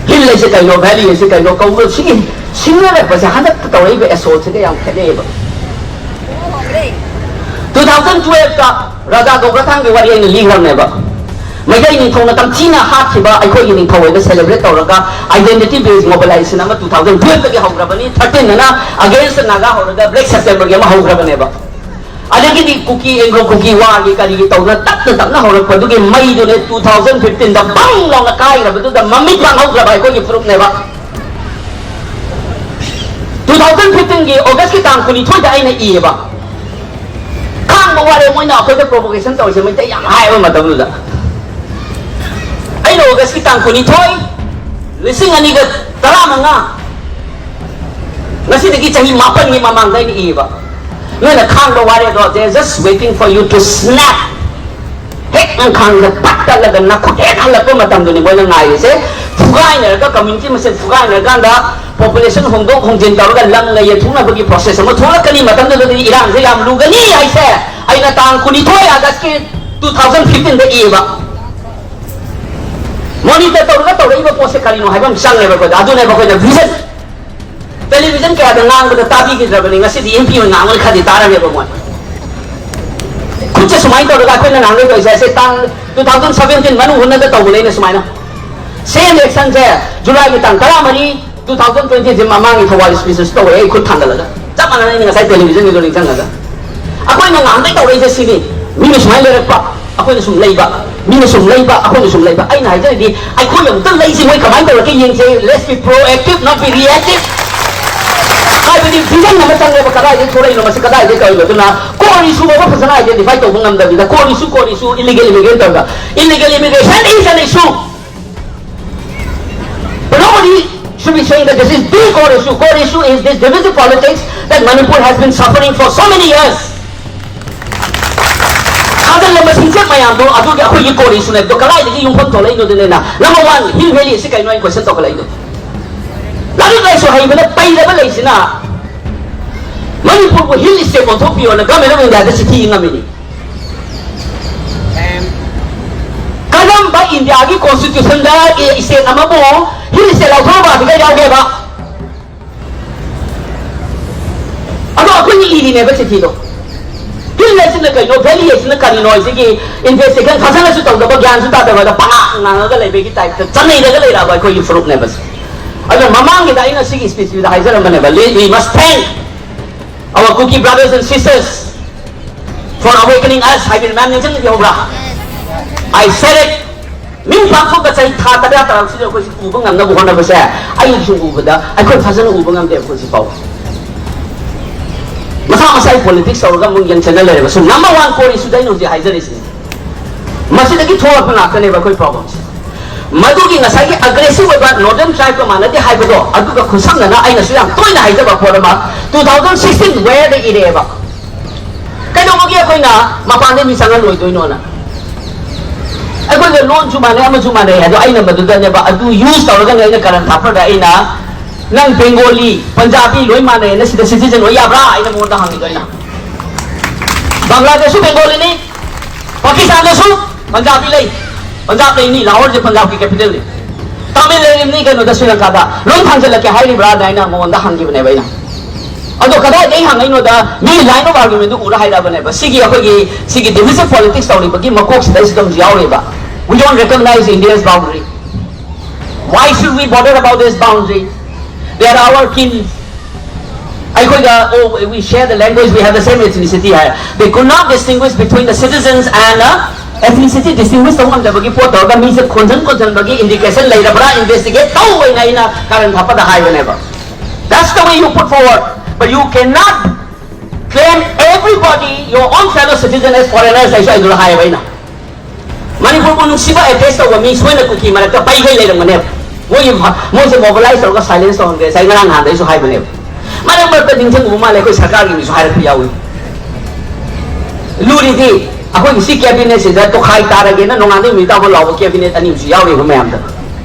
ꯍꯤꯜ ꯍꯥꯏꯁꯦ ꯀꯩꯅꯣ, ꯚꯦꯂꯤ ꯍꯥꯏꯁꯦ ꯀꯩꯅꯣ, ꯀꯧꯕ꯭ꯔꯨ ꯁꯤꯒꯤ ꯁꯤꯡꯅꯔꯛꯄꯁꯦ ꯍꯟꯗꯛꯇ ꯇꯧꯔꯛꯏꯕ ꯑꯦꯁꯣꯜꯁꯤꯒ ꯌꯥꯝ ꯈꯦꯠꯅꯩꯌꯦꯕ꯫ ꯇꯨ ꯊꯥꯎꯖꯟ ꯇꯨꯋꯦꯜꯐꯇ ꯔꯥꯖꯥ ꯒꯧꯕ꯭ꯔꯊꯥꯟꯒꯤ ꯋꯥꯔꯤ ꯑꯩꯅ ꯂꯤꯈ꯭ꯔꯕꯅꯦꯕ꯫ ꯃꯩꯇꯩ ꯅꯤꯡꯊꯧꯅ ꯇꯝꯊꯤꯅ ꯍꯥꯠꯈꯤꯕ ꯑꯩꯈꯣꯏꯒꯤ ꯅꯤꯡꯊꯧ ꯑꯣꯏꯅ ꯁꯦꯂꯦꯕ꯭ꯔꯦꯠ ꯇꯧꯔꯒ identity based mobilization ꯑꯃ ꯇꯨ ꯊꯥꯎꯖꯟ ꯇꯨꯋꯦꯜꯐꯇꯒꯤ ꯍꯧꯈ꯭ꯔꯕꯅꯤ꯫ ꯊꯥꯔꯇꯤꯟꯗꯅ against ꯅꯥꯒꯥ ꯍꯧꯔꯒ ꯕ꯭ꯂꯦꯛ ꯁꯦꯞꯇꯦꯝꯕꯔꯒꯤ ꯑꯃ ꯍꯧꯈ꯭ꯔꯕꯅꯦꯕ꯫ ꯑꯗꯒꯤꯗꯤ ꯀꯨꯀꯤ, ꯑꯦꯡꯒ꯭ꯂꯣ ꯀꯨꯀꯤ ꯋꯥꯔꯒꯤ ꯀꯔꯤꯒꯤ ꯇꯧꯗꯅ ꯇꯞꯅ ꯇꯞꯅ ꯍꯧꯔꯛꯄꯗꯨꯒꯤ ꯃꯩꯗꯨꯅꯦ ꯇꯨ ꯊꯥꯎꯖꯟ ꯐꯤꯐꯇꯤꯟꯗ ꯕꯪ ꯂꯥꯎꯅ ꯀꯥꯏꯈ꯭ꯔꯕꯗꯨꯗ ꯃꯃꯤꯠ ꯄꯥꯡꯍꯧꯗ꯭ꯔꯕ ꯑꯩꯈꯣꯏꯒꯤ ꯐꯨꯔꯨꯞꯅꯦꯕ꯫ ꯇꯨ ꯊꯥꯎꯖꯟ ꯐꯤꯐꯇꯤꯟꯒꯤ ꯑꯣꯒꯁꯀꯤ ꯇꯥꯡ ꯀꯨꯟꯅꯤꯊꯣꯏꯗ ꯑꯩꯅ ꯏꯌꯦꯕ꯫ ꯈꯥꯡꯕ ꯋꯥꯔꯦ ꯃꯣꯏꯅ ꯑꯩꯈꯣꯏꯗ ꯄ꯭ꯔꯣꯚꯣꯀꯦꯁꯟ ꯇꯧꯔꯤꯁꯦ ꯃꯩꯇꯩ ꯌꯥꯝ ꯍꯥꯏꯕ ꯃꯇꯝꯗꯨꯗ꯫ ꯑꯩꯅ ꯑꯣꯒꯁꯀꯤ ꯇꯥꯡ ꯀꯨꯟꯅꯤꯊꯣꯏ, ꯂꯤꯁꯤꯡ ꯑꯅꯤꯒ ꯇꯔꯥꯃꯉꯥ, ꯉꯁꯤꯗꯒꯤ ꯆꯍꯤ ꯃꯥꯄꯟꯒꯤ ꯃꯃꯥꯡꯗ ꯑꯩꯅ ꯏꯕ꯫ ꯅꯣꯏꯅ ꯈꯥꯡꯕ ꯋꯥꯔꯦ ꯑꯗꯣ, they are just waiting for you to snap. ꯍꯦꯛ ꯅꯪ ꯈꯥꯡꯗ ꯄꯠ ꯇꯠꯂꯒ ꯅꯈꯨꯠ ꯍꯦꯛ ꯍꯜꯂꯛꯄ ꯃꯇꯝꯗꯨꯅꯤ ꯃꯣꯏꯅ ꯉꯥꯏꯔꯤꯁꯦ꯫ ꯐꯨꯒꯥꯏꯅꯔꯒ, ꯀꯝꯃ꯭ꯌꯨꯅꯤꯇꯤ ꯃꯁꯦꯟ ꯐꯨꯒꯥꯏꯅꯔꯀꯥꯟꯗ ꯄꯣꯄꯨꯂꯦꯁꯟ ꯍꯣꯡꯗꯣꯛ ꯍꯣꯡꯖꯤꯟ ꯇꯧꯔꯒ ꯂꯝꯒ ꯌꯦꯟꯊꯣꯛꯅꯕꯒꯤ ꯄ꯭ꯔꯣꯁꯦꯁ ꯑꯃ ꯊꯣꯛꯂꯛꯀꯅꯤ꯫ ꯃꯇꯝꯗꯨꯗꯗꯤ ꯏꯔꯥꯡꯁꯦ ꯌꯥꯝ ꯂꯨꯒꯅꯤ ꯍꯥꯏꯁꯦ ꯑꯩꯅ ꯇꯥꯡ ꯀꯨꯟꯅꯤꯊꯣꯏ ꯑꯥꯒꯁꯀꯤ ꯇꯨ ꯊꯥꯎꯖꯟ ꯐꯤꯐꯇꯤꯟꯗ ꯏꯕ꯫ ꯃꯣꯅꯤꯇꯔ ꯇꯧꯔꯒ ꯇꯧꯔꯛꯏꯕ ꯄꯣꯠꯁꯦ ꯀꯔꯤꯅꯣ ꯍꯥꯏꯕ ꯑꯃ ꯆꯪꯉꯦꯕ ꯑꯩꯈꯣꯏꯗ꯫ ꯑꯗꯨꯅꯦꯕ ꯑꯩꯈꯣꯏꯅ ꯚꯤꯖꯟ꯫ ꯇꯦꯂꯤꯚꯤꯖꯟ ꯀꯌꯥꯗ ꯉꯥꯡꯕꯗ ꯇꯥꯕꯤꯈꯤꯗ꯭ꯔꯕꯅꯤ, ꯉꯁꯤꯗꯤ ꯑꯦꯝ ꯄꯤ ꯑꯣꯏꯅ ꯉꯥꯡꯕꯅ ꯈꯔꯗꯤ ꯇꯥꯔꯝꯃꯦꯕ ꯃꯣꯏ꯫ ꯈꯨꯠꯁꯦ ꯁꯨꯃꯥꯏꯅ ꯇꯧꯔꯒ ꯑꯩꯈꯣꯏꯅ ꯉꯥꯡꯒꯦ ꯇꯧꯔꯤꯁꯦ, ꯑꯁꯦ ꯇꯥꯡ ꯇꯨ ꯊꯥꯎꯖꯟ ꯁꯚꯦꯟꯇꯤꯟ ꯃꯅꯨꯡ ꯍꯨꯠꯅꯗ ꯇꯧꯕꯅꯦ ꯑꯩꯅ ꯁꯨꯃꯥꯏꯅ꯫ ꯁꯦ ꯏꯂꯦꯛꯁꯟꯁꯦ ꯖꯨꯂꯥꯏꯒꯤ ꯇꯥꯡ ꯇꯔꯥꯃꯔꯤ, ꯇꯨ ꯊꯥꯎꯖꯟ ꯇ꯭ꯋꯦꯟꯇꯤ ꯊ꯭ꯔꯤ ꯃꯃꯥꯡꯒꯤ ꯊꯧꯕꯥꯜ ꯁ꯭ꯄꯤꯆꯦꯁ ꯇꯧꯋꯦ ꯑꯩ ꯈꯨꯠ ꯊꯥꯡꯒꯠꯂꯒ꯫ ꯆꯞ ꯃꯥꯟꯅꯅ ꯑꯩꯅ ꯉꯁꯥꯏ ꯇꯦꯂꯤꯚꯤꯖꯟꯒꯤꯗꯣ ꯅꯤꯡꯁꯤꯡꯉꯒ꯫ ꯑꯩꯈꯣꯏꯅ ꯉꯥꯡꯒꯦ ꯇꯧꯔꯛꯏꯁꯦ ꯁꯤꯅꯤ꯫ ꯃꯤꯅ ꯁꯨꯃꯥꯏꯅ ꯂꯩꯔꯛꯄ, ꯑꯩꯈꯣꯏꯅ ꯁꯨꯝ ꯂꯩꯕ, ꯃꯤꯅ ꯁꯨꯝ ꯂꯩꯕ, ꯑꯩꯈꯣꯏꯅ ꯁꯨꯝ ꯂꯩꯕ꯫ ꯑꯩꯅ ꯍꯥꯏꯖꯔꯤꯗꯤ, ꯑꯩꯈꯣꯏ ꯑꯃꯨꯛꯇ ꯂꯩꯁꯤ, ꯃꯣꯏ ꯀꯃꯥꯏꯅ ꯇꯧꯔꯛꯀꯦ ꯌꯦꯡꯁꯦ꯫ Let's be proactive, not be reactive. ꯍꯥꯏꯕꯗꯤ vision ꯑꯃ ꯆꯪꯉꯦꯕ, ꯀꯗꯥꯏꯗꯒꯤ ꯊꯣꯛꯂꯛꯏꯅꯣ, ꯃꯁꯤ ꯀꯗꯥꯏꯗꯒꯤ ꯇꯧꯔꯤꯅꯣ? ꯑꯗꯨꯅ core issue ꯑꯃ ꯐꯖꯅ identify ꯇꯧꯕ ꯉꯝꯗꯕꯤꯗ, core issue, core issue, illegal immigrant ꯇꯧꯔꯒ, illegal immigration is an issue. But nobody should be saying that this is the core issue. Core issue is this divisive politics that Manipur has been suffering for so many years. ꯊꯥꯖꯤꯜꯂꯝꯕ ꯁꯤꯡꯆꯠ ꯃꯌꯥꯝꯗꯣ ꯑꯗꯨꯒꯤ ꯑꯩꯈꯣꯏꯒꯤ core issue ꯅꯦ꯫ ꯑꯗꯣ ꯀꯗꯥꯏꯗꯒꯤ ꯌꯨꯝꯐꯝ ꯊꯣꯛꯂꯛꯏꯅꯣꯗꯨꯅꯦꯅ꯫ Number one, Hill Valley ꯑꯁꯤ ꯀꯩꯅꯣ ꯑꯩꯅ question ꯇꯧꯈꯠꯂꯛꯏꯗꯣ? ꯂꯥꯏꯔꯤꯛ ꯂꯥꯏꯁꯨ ꯍꯩꯕꯅ ꯄꯩꯔꯕ ꯂꯩꯁꯤꯅ ꯃꯅꯤꯄꯨꯔꯕꯨ hill state ꯑꯣꯟꯊꯣꯛꯄꯤꯌꯣꯅ Government of India ꯗ ꯆꯤꯊꯤ ꯏ ꯉꯝꯃꯤꯅꯤ꯫ ꯀꯔꯝꯕ ꯏꯟꯗꯤꯌꯥꯒꯤ constitution ꯗ state ꯑꯃꯕꯨ hill state ꯂꯧꯊꯣꯛꯑꯕ ꯑꯗꯨꯒ ꯌꯥꯎꯒꯦꯕ? ꯑꯗꯣ ꯑꯩꯈꯣꯏꯅ ꯏꯔꯤꯅꯦꯕ ꯆꯤꯊꯤꯗꯣ꯫ Hill ꯍꯥꯏꯁꯤꯅ ꯀꯩꯅꯣ, valley ꯍꯥꯏꯁꯤꯅ ꯀꯔꯤꯅꯣ ꯍꯥꯏꯁꯤꯒꯤ investigation ꯐꯖꯅꯁꯨ ꯇꯧꯗꯕ, ꯒ꯭ꯌꯥꯟꯁꯨ ꯇꯥꯗꯕꯗ ꯄꯉꯥꯡ ꯉꯥꯡꯉꯒ ꯂꯩꯕꯒꯤ type ꯇ ꯆꯠꯅꯩꯔꯒ ꯂꯩꯔꯛꯑꯕ ꯑꯩꯈꯣꯏꯒꯤ ꯐꯨꯔꯨꯞꯅꯦꯕ ꯁꯤ꯫ ꯑꯗꯣ ꯃꯃꯥꯡꯒꯤꯗ ꯑꯩꯅ ꯁꯤꯒꯤ speech ꯁꯤꯗ ꯍꯥꯏꯖꯔꯝꯕꯅꯦꯕ, "We must thank our Kuki brothers and sisters for awakening us." ꯍꯥꯏꯕꯤꯔ ꯃꯌꯥꯝ ꯅꯤꯡꯁꯤꯡꯕꯤꯍꯧꯕ꯭ꯔꯥ? I said it. ꯃꯤ ꯄꯥꯡꯊꯣꯛꯄ ꯆꯍꯤ ꯊꯥ ꯇꯔꯥ ꯇꯔꯥꯁꯤꯗ ꯑꯩꯈꯣꯏꯁꯤ ꯎꯕ ꯉꯝꯅꯕ ꯍꯣꯠꯅꯕꯁꯦ, ꯑꯩꯅ ꯁꯨꯝ ꯎꯕꯗ ꯑꯩꯈꯣꯏ ꯐꯖꯅ ꯎꯕ ꯉꯝꯗꯦ꯫ ꯑꯩꯈꯣꯏꯁꯤ ꯐꯥꯎ ꯃꯁꯥ ꯃꯁꯥꯒꯤ politics ꯇꯧꯔꯒ ꯑꯃꯨꯛ ꯌꯦꯡꯁꯤꯟꯅ ꯂꯩꯔꯕꯁꯨ, number one core issue ꯗ ꯑꯩꯅ ꯍꯧꯖꯤꯛ ꯍꯥꯏꯖꯔꯤꯁꯤꯅꯤ꯫ ꯃꯁꯤꯗꯒꯤ ꯊꯣꯛꯂꯛꯄ ꯉꯥꯛꯇꯅꯦꯕ ꯑꯩꯈꯣꯏ problem ꯁꯦ꯫ ꯃꯗꯨꯒꯤ ꯉꯁꯥꯏꯒꯤ aggressive ꯑꯣꯏꯕ northern tribe ꯀ ꯃꯥꯟꯅꯗꯦ ꯍꯥꯏꯕꯗꯣ, ꯑꯗꯨꯒ ꯈꯨꯠꯁꯝꯅꯅ ꯑꯩꯅꯁꯨ ꯌꯥꯝ ꯇꯣꯏꯅ ꯍꯥꯏꯖꯕ ꯄꯣꯠ ꯑꯃ, two thousand sixteen where ꯗ ꯏꯔꯛꯑꯦꯕ꯫ ꯀꯩꯗꯧꯕꯒꯤ ꯑꯩꯈꯣꯏꯅ ꯃꯄꯥꯟꯗꯩ ꯃꯤ ꯆꯪꯍꯜꯂꯣꯏꯗꯣꯏꯅꯣꯅ? ꯑꯩꯈꯣꯏꯒ ꯂꯣꯟꯁꯨ ꯃꯥꯟꯅꯩ, ꯑꯃꯁꯨ ꯃꯥꯟꯅꯩ ꯍꯥꯏꯗꯣ ꯑꯩꯅ ꯃꯗꯨꯗꯅꯦꯕ, ꯑꯗꯨ use ꯇꯧꯔꯒꯅꯦ ꯑꯩꯅ ꯀꯔꯟ ꯊꯥꯐꯔꯗ ꯑꯩꯅ, "ꯅꯪ Bengali, Punjabi ꯂꯣꯏ ꯃꯥꯟꯅꯩꯅ ꯁꯤꯗ citizen ꯑꯣꯏ ꯌꯥꯕ꯭ꯔꯥ?" ꯑꯩꯅ ꯃꯉꯣꯟꯗ ꯍꯪꯉꯤꯗꯣ ꯑꯩꯅ꯫ ꯕꯪꯒ꯭ꯂꯥꯗꯦꯁꯁꯨ Bengaliꯅꯤ, ꯄꯥꯀꯤꯁꯇꯥꯟꯗꯁꯨ Punjabi ꯂꯩ, Punjab ꯂꯩꯅꯤ, ꯂꯥꯍꯣꯔꯁꯦ Punjabꯀꯤ capitalꯅꯤ꯫ ꯇꯥꯃꯤꯜ ꯂꯩꯔꯤꯕꯅꯤ ꯀꯩꯅꯣꯗ, ꯁ꯭ꯔꯤꯂꯪꯀꯥꯗ꯫ ꯂꯣꯏ ꯊꯥꯡꯖꯜꯂꯛꯀꯦ ꯍꯥꯏꯔꯤꯕ꯭ꯔꯥ ꯑꯗ ꯑꯩꯅ ꯃꯉꯣꯟꯗ ꯍꯪꯈꯤꯕꯅꯦꯕ ꯑꯩꯅ꯫ ꯑꯗꯣ ꯀꯗꯥꯏꯗꯒꯤ ꯍꯪꯉꯛꯏꯅꯣꯗ, ꯃꯤ line of argumentꯗꯨ ꯎꯔ ꯍꯥꯏꯔꯛꯑꯕꯅꯦꯕ꯫ ꯁꯤꯒꯤ ꯑꯩꯈꯣꯏꯒꯤ ꯁꯤꯒꯤ divisive politics ꯇꯧꯔꯤꯕꯒꯤ ꯃꯀꯣꯛꯁꯤꯗꯩꯁꯤꯗ ꯑꯃꯁꯨ ꯌꯥꯎꯔꯤꯕ꯫ We don't recognize India's boundary. Why should we bother about this boundary? They are our kin. ꯑꯩꯈꯣꯏꯒ, "Oh, we share the language, we have the same ethnicity" high. They could not distinguish between the citizens and a Ethnicity distinguish ꯇꯧ ꯉꯝꯗꯕꯒꯤ ꯄꯣꯠ ꯇꯧꯔꯒ ꯃꯤꯁꯦ ꯈꯣꯟꯖꯟ ꯈꯣꯟꯖꯟꯕꯒꯤ indication ꯂꯩꯔꯕ꯭ꯔꯥ investigate ꯇꯧ ꯑꯩꯅ ꯀꯥꯔꯟ ꯊꯥꯞꯄꯗ ꯍꯥꯏꯕꯅꯦꯕ. That's the way you put forward, but you cannot claim everybody, your own fellow citizen, as foreigners. ꯑꯩꯁꯨ ꯑꯩꯗꯨꯗ ꯍꯥꯏꯌꯦꯕ ꯑꯩꯅ, ꯃꯅꯤꯄꯨꯔꯕꯨ ꯅꯨꯡꯁꯤꯕ address ꯇꯧꯕ ꯃꯤ ꯁꯣꯏꯅ ꯀꯨꯀꯤ ꯃꯔꯛꯇ ꯄꯩꯈꯩ ꯂꯩꯔꯝꯒꯅꯦꯕ. ꯃꯣꯏꯒꯤ ꯃꯣꯏꯁꯦ mobilize ꯇꯧꯔꯒ silence ꯇꯧꯍꯟꯒꯦ. ꯉꯁꯥꯏ ꯉꯔꯥꯡ ꯅꯍꯥꯟꯗ ꯑꯩꯁꯨ ꯍꯥꯏꯕꯅꯦꯕ. ꯃꯔꯛ ꯃꯔꯛꯇ ꯅꯤꯡꯁꯤꯡꯉꯨꯕ ꯃꯥꯜꯂꯦ, ꯑꯩꯈꯣꯏ ꯁꯔꯀꯥꯔꯒꯤ ꯃꯤꯁꯨ ꯍꯥꯏꯔꯛꯄ ꯌꯥꯎꯏ꯫ ꯂꯨꯔꯤꯗꯤ ꯑꯩꯈꯣꯏꯒꯤ ꯁꯤ cabinet ꯁꯤꯗ ꯇꯣꯈꯥꯏ ꯇꯥꯔꯒꯦꯅ ꯅꯣꯡꯉꯥꯟꯗꯩ ꯅꯨꯃꯤꯠ ꯇꯥꯕ ꯂꯥꯎꯕ cabinet ꯑꯅꯤ ꯑꯃꯁꯨ ꯌꯥꯎꯔꯤꯕ ꯃꯌꯥꯝꯗ꯫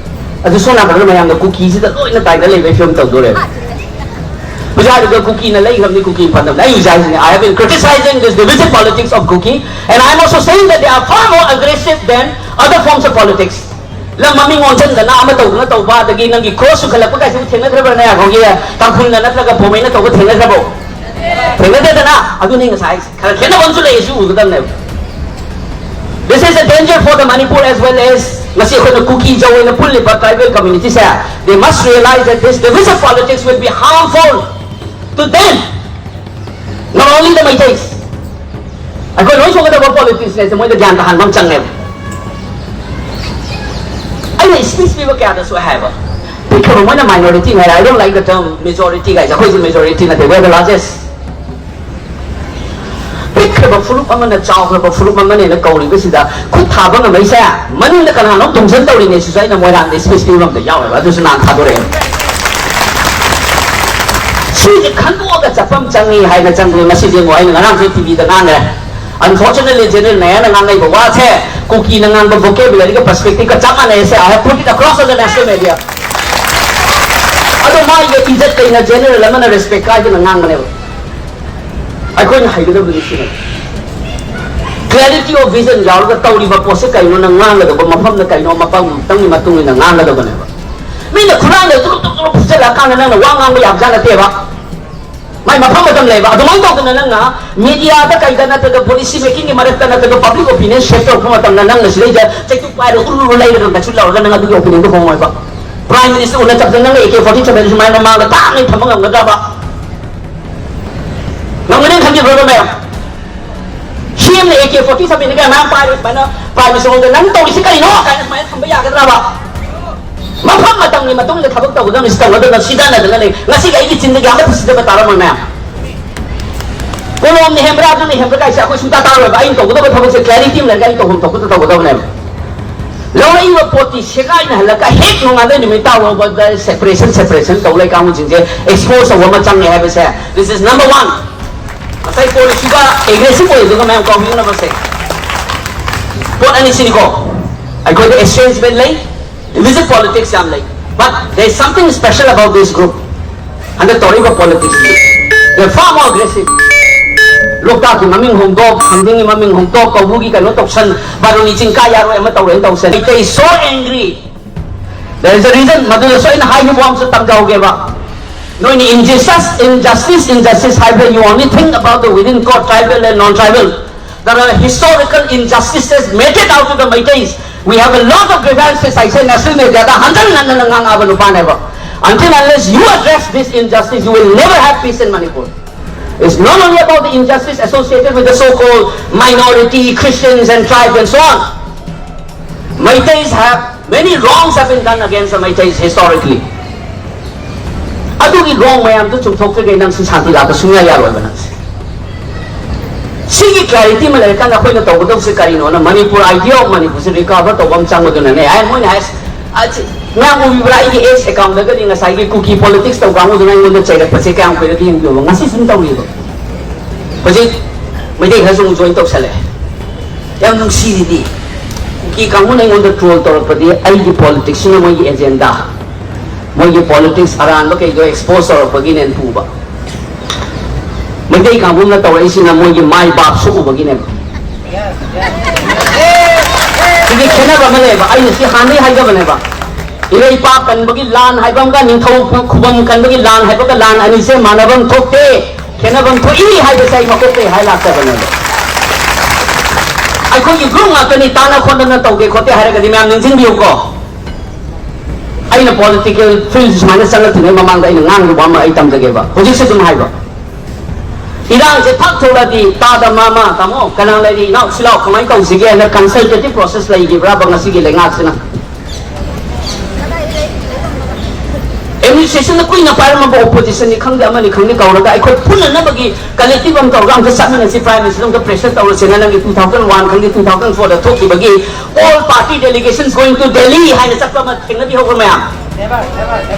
ꯑꯗꯨ ꯁꯣꯝ ꯅꯥꯀꯟꯗ ꯃꯌꯥꯝꯅ ꯀꯨꯀꯤꯁꯤꯗ ꯂꯣꯏꯅ ꯇꯥꯏꯅ ꯂꯩꯕꯒꯤ ꯐꯤꯕꯝ ꯇꯧꯗꯣꯔꯦꯕ꯫ ꯕꯖꯥꯔꯗꯨꯗ ꯀꯨꯀꯤꯅ ꯂꯩꯈ꯭ꯔꯕꯅꯤ, ꯀꯨꯀꯤ ꯐꯟꯗꯝꯅ꯫ ꯑꯩ ꯍꯧꯖꯤꯛ ꯍꯥꯏꯁꯤꯅꯤ, I have been criticizing this divisive politics of Kuki, and I am also saying that they are far more aggressive than other forms of politics. ꯂꯝ ꯃꯃꯤꯡ ꯑꯣꯟꯁꯤꯟꯗꯅ ꯑꯃ ꯇꯧꯗꯅ ꯇꯧꯕ, ꯑꯗꯒꯤ ꯅꯪꯒꯤ cross ꯆꯨꯈꯠꯂꯛꯄ ꯀꯥꯏꯁꯤꯕꯨ ꯊꯦꯡꯅꯈ꯭ꯔꯕ꯭ꯔꯅꯦ? ꯑꯩꯈꯣꯏꯒꯤ ꯇꯥꯡꯈꯨꯜꯅ ꯅꯠꯇ꯭ꯔꯒ ꯄꯣꯃꯩꯅ ꯇꯧꯕ ꯊꯦꯡꯅꯈ꯭ꯔꯕꯣ? ꯊꯦꯡꯅꯗꯦꯗꯅ꯫ ꯑꯗꯨꯅꯤ ꯉꯁꯥꯏ ꯈꯔ ꯈꯦꯠꯅꯕ ꯑꯃꯁꯨ ꯂꯩ, ꯑꯁꯤ ꯎꯒꯗꯕꯅꯦꯕ꯫ This is a danger for the Manipur as well as ꯉꯁꯤ ꯑꯩꯈꯣꯏꯅ ꯀꯨꯀꯤ ꯖꯧ ꯑꯣꯏꯅ ꯄꯨꯜꯂꯤꯕ tribal community say, they must realize that this divisive politics will be harmful to them, not only the Meiteis. ꯑꯩꯈꯣꯏ ꯂꯣꯏ ꯁꯣꯛꯀꯗꯕ politics ꯅꯦꯁꯦ ꯃꯣꯏꯗ ꯒ꯭ꯌꯥꯟ ꯇꯥꯍꯟꯕ ꯑꯃ ꯆꯪꯉꯦꯕ꯫ ꯑꯩꯅ speech ꯄꯤꯕ ꯀꯌꯥꯗꯁꯨ ꯍꯥꯏꯕ, ꯄꯤꯛꯈ꯭ꯔꯕ ꯃꯣꯏꯅ minority ꯅꯦ ꯍꯥꯏꯔꯦ꯫ I don't like the term majority ꯒꯥꯏꯁꯦ꯫ ꯑꯩꯈꯣꯏꯁꯨ majority ꯅꯠꯇꯦ, we are the largest. ꯄꯤꯛꯈ꯭ꯔꯕ ꯐꯨꯔꯨꯞ ꯑꯃꯅ ꯆꯥꯎꯈ꯭ꯔꯕ ꯐꯨꯔꯨꯞ ꯑꯃꯅꯦꯅ ꯀꯧꯔꯤꯕꯁꯤꯗ ꯈꯨꯠ ꯊꯥꯕ ꯉꯝꯃꯛꯏꯁꯦ ꯃꯅꯤꯡꯗ ꯀꯅꯥꯅꯣꯝ ꯇꯨꯡꯁꯤꯟ ꯇꯧꯔꯤꯅꯦ ꯁꯤꯁꯨ ꯑꯩꯅ ꯃꯣꯏꯔꯥꯡꯗ speech ꯄꯤꯕ ꯑꯃꯗ ꯌꯥꯎꯋꯦꯕ꯫ ꯑꯗꯨꯁꯨ ꯅꯍꯥꯟ ꯊꯥꯗꯣꯔꯛꯑꯦ꯫ ꯁꯤꯁꯦ ꯈꯟꯗꯣꯛꯑꯒ ꯆꯠꯄ ꯑꯃ ꯆꯪꯉꯤ ꯍꯥꯏꯅ ꯆꯪꯕꯗꯣ ꯉꯁꯤꯗꯤ ꯑꯃꯨꯛ ꯑꯩꯅ ꯉꯔꯥꯡꯁꯨ ꯇꯤꯚꯤꯗ ꯉꯥꯡꯉꯦ꯫ Unfortunately, General ꯅꯌꯥꯅ ꯉꯥꯡꯅꯩꯕ ꯋꯥꯁꯦ ꯀꯨꯀꯤꯅ ꯉꯥꯡꯕ vocabulary ꯒ perspective ꯒ ꯆꯞ ꯃꯥꯟꯅꯩ꯫ ꯁꯦ, I have put it across on the national media. ꯑꯗꯣ ꯃꯥꯒꯤ ꯏꯖꯠ ꯂꯩꯅ general ꯑꯃꯅ respect ꯀꯥꯏꯗꯅ ꯉꯥꯡꯕꯅꯦꯕ꯫ ꯑꯩꯈꯣꯏꯅ ꯍꯩꯒꯗꯕꯗꯤ ꯁꯤꯅꯤ꯫ Clarity of vision ꯌꯥꯎꯔꯒ ꯇꯧꯔꯤꯕ ꯄꯣꯠꯁꯦ ꯀꯩꯅꯣ, ꯅꯪ ꯉꯥꯡꯒꯗꯕ ꯃꯐꯝꯅ ꯀꯩꯅꯣ, ꯃꯐꯝ ꯈꯛꯇꯪꯒꯤ ꯃꯇꯨꯡ ꯏꯟꯅ ꯉꯥꯡꯒꯗꯕꯅꯦꯕ꯫ ꯃꯤꯅ ꯈꯨꯔꯥꯡꯗ ꯇꯨꯔꯨꯞ ꯇꯨꯔꯨꯞ ꯇꯨꯔꯨꯞ ꯐꯨꯖꯜꯂꯛꯑꯀꯥꯟꯗ ꯅꯪꯅ ꯋꯥ ꯉꯥꯡꯕ ꯌꯥꯕꯖꯥꯠ ꯅꯠꯇꯦꯕ꯫ ꯃꯥꯏ ꯃꯐꯝ ꯃꯇꯝ ꯂꯩꯕ꯫ ꯑꯗꯨꯃꯥꯏꯅ ꯇꯧꯗꯅ ꯅꯪꯅ media ꯗ ꯀꯩꯗ ꯅꯠꯇ꯭ꯔꯒ policy making ꯒꯤ ꯃꯔꯛꯇ ꯅꯠꯇ꯭ꯔꯒ public opinion shape ꯇꯧꯔꯛꯄ ꯃꯇꯝꯗ ꯅꯪꯅ ꯁꯤꯗꯩꯗ ꯆꯩꯇꯨꯞ ꯄꯥꯏꯔꯒ ꯎꯔꯨ ꯎꯔꯨ ꯂꯩꯔꯒ ꯀꯩꯁꯨ ꯂꯧꯔꯒ ꯅꯪ ꯑꯗꯨꯒꯤ opinion ꯗꯣ ꯍꯣꯡꯉꯣꯏꯕ꯫ Prime Minister ꯎꯅ ꯆꯠꯄꯗ ꯅꯪꯅ A K forty seven ꯁꯨꯃꯥꯏꯅ ꯃꯃꯥꯡꯗ ꯇꯥꯛꯅ ꯊꯝꯕ ꯉꯝꯒꯗ꯭ꯔꯕ? ꯉꯝꯒꯅꯤ ꯈꯟꯕꯤꯕ꯭ꯔꯣ ꯃꯌꯥꯝ? ꯁꯤ ꯑꯦ ꯀꯦ ꯐꯣꯔꯇꯤ ꯁꯚꯦꯟꯗ ꯀꯌꯥ ꯃꯌꯥꯝ ꯄꯥꯏꯔꯦ, ꯁꯨꯃꯥꯏꯅ ꯄ꯭ꯔꯥꯏꯝ ꯃꯤꯅꯤꯁꯇꯔ ꯃꯉꯣꯟꯗ "ꯅꯪ ꯇꯧꯔꯤꯁꯤ ꯀꯔꯤꯅꯣ?" ꯀꯥꯏꯅ ꯁꯨꯃꯥꯏꯅ ꯊꯝꯕ ꯌꯥꯒꯗ꯭ꯔꯕ? ꯃꯐꯝ ꯃꯇꯝꯒꯤ ꯃꯇꯨꯡ ꯏꯟꯅ ꯊꯕꯛ ꯇꯧꯒꯗꯕꯅꯤ, ꯁꯤ ꯇꯧꯒꯗꯕ ꯁꯤꯗꯅꯗꯅ ꯂꯩ꯫ ꯉꯁꯤꯒꯤ ꯑꯩꯒꯤ ꯆꯤꯟꯗꯒꯤ ꯑꯃꯠꯇ ꯁꯤꯗꯕ ꯇꯥꯔꯝꯃꯣꯏ ꯃꯌꯥꯝ꯫ ꯀꯣꯂꯣꯝꯅ ꯍꯦꯟꯕ꯭ꯔꯥ, ꯑꯗꯨꯅ ꯍꯦꯟꯕ꯭ꯔꯥ ꯀꯥꯏꯁꯦ ꯑꯩꯈꯣꯏ ꯁꯨꯡꯇꯥ ꯇꯥꯔꯣꯏꯕ꯫ ꯑꯩꯅ ꯇꯧꯒꯗꯕ ꯊꯕꯛꯁꯦ clarity ꯑꯃ ꯂꯩꯔꯒ ꯑꯩꯅ ꯇꯧꯐꯝ ꯊꯣꯛꯄꯗ ꯇꯧꯒꯗꯕꯅꯦꯕ꯫ ꯂꯧꯔꯛꯏꯕ ꯄꯣꯠꯇꯤ ꯁꯦꯒꯥꯏꯅꯍꯜꯂꯒ ꯍꯦꯛ ꯅꯣꯡꯉꯥꯟꯕ ꯅꯨꯃꯤꯠ ꯇꯥ ꯐꯥꯎꯕꯗ separation, separation ꯇꯧ ꯂꯩ ꯀꯥꯡꯕꯨꯁꯤꯡꯁꯦ expose ꯇꯧꯕ ꯑꯃ ꯆꯪꯉꯦ ꯍꯥꯏꯕꯁꯦ, this is number one꯫ ꯉꯁꯥꯏ ꯄꯣꯂꯤꯁꯤꯒ aggressive ꯑꯣꯏꯗꯨꯒ ꯃꯌꯥꯝ ꯀꯥꯎꯕꯤꯅꯕꯁꯦ ꯄꯣꯠ ꯑꯅꯤꯁꯤꯅꯤꯀꯣ꯫ ꯑꯩꯈꯣꯏꯗ estrangement ꯂꯩ, divisive politics ꯌꯥꯝ ꯂꯩ, but there is something special about this group꯫ ꯍꯟꯗꯛ ꯇꯧꯔꯤꯕ politics ꯁꯤ, they are far more aggressive꯫ ꯂꯣꯛꯇꯥꯛꯀꯤ ꯃꯃꯤꯡ ꯍꯣꯡꯗꯣꯛ, ꯈꯝꯖꯤꯡꯒꯤ ꯃꯃꯤꯡ ꯍꯣꯡꯗꯣꯛ, ꯀꯧꯕ꯭ꯔꯨꯒꯤ ꯀꯩꯅꯣ ꯇꯧꯁꯟ, ꯕꯥꯔꯨꯅꯤ ꯆꯤꯡ ꯀꯥ ꯌꯥꯔꯣꯏ ꯑꯃ ꯇꯧꯔꯦꯅ ꯇꯧꯁꯟ꯫ They are so angry꯫ There is a reason꯫ ꯃꯗꯨꯗꯁꯨ ꯑꯩꯅ ꯍꯥꯏꯈꯤꯕ ꯋꯥ ꯑꯃꯁꯨ ꯇꯝꯖꯍꯧꯒꯦꯕ꯫ ꯅꯣꯏꯅ injustice, injustice, injustice ꯍꯥꯏꯕꯗ you only think about the within court, tribal and non-tribal꯫ There are historical injustices meted out to the Meiteis. We have a lot of grievances. ꯑꯩꯁꯦ national media ꯗ ꯍꯟꯖꯟ ꯍꯟꯖꯟꯅ ꯉꯥꯡꯉꯛꯑꯕ ꯅꯨꯄꯥꯅꯦꯕ꯫ Until unless you address this injustice, you will never have peace in Manipur. It's not only about the injustice associated with the so-called minority, Christians and tribes and so on. Meiteis have many wrongs have been done against the Meiteis historically. ꯑꯗꯨꯒꯤ wrong ꯃꯌꯥꯝꯗꯨ ꯆꯨꯝꯊꯣꯛꯇ꯭ꯔꯤꯉꯩ ꯅꯪ ꯁꯤ ꯁꯥꯟꯇꯤ ꯂꯥꯛꯄ ꯁꯨꯡꯌꯥ ꯌꯥꯔꯣꯏꯕ ꯅꯪꯁꯦ꯫ ꯁꯤꯒꯤ clarity ꯑꯃ ꯂꯩꯔꯀꯥꯟꯗ ꯑꯩꯈꯣꯏꯅ ꯇꯧꯒꯗꯧꯕꯁꯦ ꯀꯔꯤꯅꯣꯅ, Manipur, idea ofꯃꯅꯤꯄꯨꯔꯁꯦ recover ꯇꯧꯕ ꯑꯃ ꯆꯪꯕꯗꯨꯅꯅꯦ꯫ ꯑꯩ, ꯃꯣꯏꯅ ꯍꯥꯏ, ꯑꯁꯤ, ꯃꯌꯥꯝ ꯎꯕꯤꯕ꯭ꯔꯥ? ꯑꯩꯒꯤ X account ꯗꯒꯗꯤ ꯉꯁꯥꯏꯒꯤ ꯀꯨꯀꯤ politics ꯇꯧꯕ ꯀꯥꯡꯕꯨꯗꯨꯅ ꯑꯩꯉꯣꯟꯗ ꯆꯩꯔꯛꯄꯁꯦ ꯀꯌꯥꯝ ꯀꯨꯏꯔꯒꯦ ꯌꯦꯡꯕꯤꯌꯣꯕ꯫ ꯉꯁꯤꯁꯨ ꯑꯗꯨꯝ ꯇꯧꯔꯤꯕ꯫ ꯍꯧꯖꯤꯛ ꯃꯩꯇꯩ ꯈꯔꯁꯨ ꯑꯃꯨꯛ join ꯇꯧꯁꯜꯂꯛꯑꯦ꯫ ꯌꯥꯝ ꯅꯨꯡꯁꯤꯔꯤꯗꯤ꯫ ꯀꯨꯀꯤ ꯀꯥꯡꯕꯨꯅ ꯑꯩꯉꯣꯟꯗ troll ꯇꯧꯔꯛꯄꯗꯤ ꯑꯩꯒꯤ politics ꯁꯤꯅ ꯃꯣꯏꯒꯤ agenda, ꯃꯣꯏꯒꯤ politics ꯑꯔꯥꯟꯕ ꯀꯩꯗꯣ expose ꯇꯧꯔꯛꯄꯒꯤꯅꯦꯅ ꯄꯨꯕ꯫ ꯃꯩꯇꯩ ꯀꯥꯡꯕꯨꯅ ꯇꯧꯔꯛꯏꯁꯤꯅ ꯃꯣꯏꯒꯤ ꯃꯥꯏ ꯄꯥꯛ ꯁꯣꯛꯎꯕꯒꯤꯅꯦꯕ꯫ ꯁꯤꯒꯤ ꯈꯦꯠꯅꯕ ꯑꯃ ꯂꯩꯌꯦꯕ꯫ ꯑꯩꯅ ꯁꯤ ꯍꯥꯟꯅꯗꯒꯤ ꯍꯥꯏꯖꯕꯅꯦꯕ꯫ ꯏꯔꯩꯄꯥꯛ ꯀꯟꯕꯒꯤ ꯂꯥꯟ ꯍꯥꯏꯕ ꯑꯃꯒ ꯅꯤꯡꯊꯧ ꯈꯨꯕꯝ ꯀꯟꯕꯒꯤ ꯂꯥꯟ ꯍꯥꯏꯕꯒ ꯂꯥꯟ ꯑꯅꯤꯁꯦ ꯃꯥꯟꯅꯐꯝ ꯊꯣꯛꯇꯦ, ꯈꯦꯠꯅꯐꯝ ꯊꯣꯛꯏ ꯍꯥꯏꯕꯁꯦ ꯑꯩ ꯃꯀꯣꯛꯇꯒꯤ ꯍꯥꯏ ꯂꯥꯛꯆꯕꯅꯦꯕ꯫ ꯑꯩꯈꯣꯏꯒꯤ group ꯉꯥꯛꯇꯅꯤ, ꯇꯥꯅ ꯈꯣꯠꯅꯅ ꯇꯧꯗꯦ ꯈꯣꯠꯇꯦ ꯍꯥꯏꯔꯒꯗꯤ ꯃꯌꯥꯝ ꯅꯤꯡꯁꯤꯡꯕꯤꯌꯨꯀꯣ꯫ ꯑꯩꯅ political field ꯁꯨꯃꯥꯏꯅ ꯆꯪꯉꯛꯇ꯭ꯔꯤꯉꯩ ꯃꯃꯥꯡꯗ ꯑꯩꯅ ꯉꯥꯡꯂꯨꯕ ꯑꯃ ꯑꯩ ꯇꯝꯖꯒꯦꯕ꯫ ꯍꯧꯖꯤꯛꯁꯨ ꯑꯗꯨꯝ ꯍꯥꯏꯕ꯫ ꯏꯔꯥꯡꯁꯦ ꯐꯛ ꯊꯣꯛꯂꯗꯤ ꯇꯥꯗ ꯃꯥꯃ ꯇꯥꯃꯣ ꯀꯅꯥ ꯂꯩꯔꯤ ꯏꯅꯥꯎ ꯁꯤꯂꯥꯎ ꯀꯃꯥꯏꯅ ꯇꯧꯁꯤꯒꯦꯅ ꯀꯟꯁꯜꯇꯦꯇꯤꯞ ꯄ꯭ꯔꯣꯁꯦꯁ ꯂꯩꯈꯤꯕ꯭ꯔꯥꯕ ꯉꯁꯤꯒꯤ ꯂꯩꯉꯥꯛꯁꯤꯅ? ꯑꯦꯗꯃꯤꯅꯤꯁꯇ꯭ꯔꯦꯁꯟꯗ ꯀꯨꯏꯅ ꯄꯥꯏꯔꯝꯃꯕ ꯑꯣꯄꯣꯖꯤꯁꯟꯅꯤ ꯈꯪꯗꯦ ꯑꯃꯅꯤ ꯈꯪꯗꯦ ꯀꯧꯔꯒ ꯑꯩꯈꯣꯏ ꯄꯨꯟꯅꯅꯕꯒꯤ ꯀꯂꯦꯛꯇꯤꯞ ꯑꯃ ꯇꯧꯔꯒ ꯑꯝꯇ ꯆꯠꯃꯤꯟꯅꯁꯤ ꯄ꯭ꯔꯥꯏꯝ ꯃꯤꯅꯤꯁꯇꯔ ꯑꯝꯇ ꯄ꯭ꯔꯦꯁꯔ ꯇꯧꯔꯁꯦꯅ ꯅꯪꯒꯤ ꯇꯨ ꯊꯥꯎꯖꯟ ꯋꯥꯟ ꯈꯪꯗꯦ ꯇꯨ ꯊꯥꯎꯖꯟ ꯐꯣꯔꯗ ꯊꯣꯛꯈꯤꯕꯒꯤ all party delegations going to Delhi ꯍꯥꯏꯅ ꯆꯠꯄ ꯑꯃ ꯊꯦꯡꯅꯕꯤꯍꯧꯕ꯭ꯔ ꯃꯌꯥꯝ?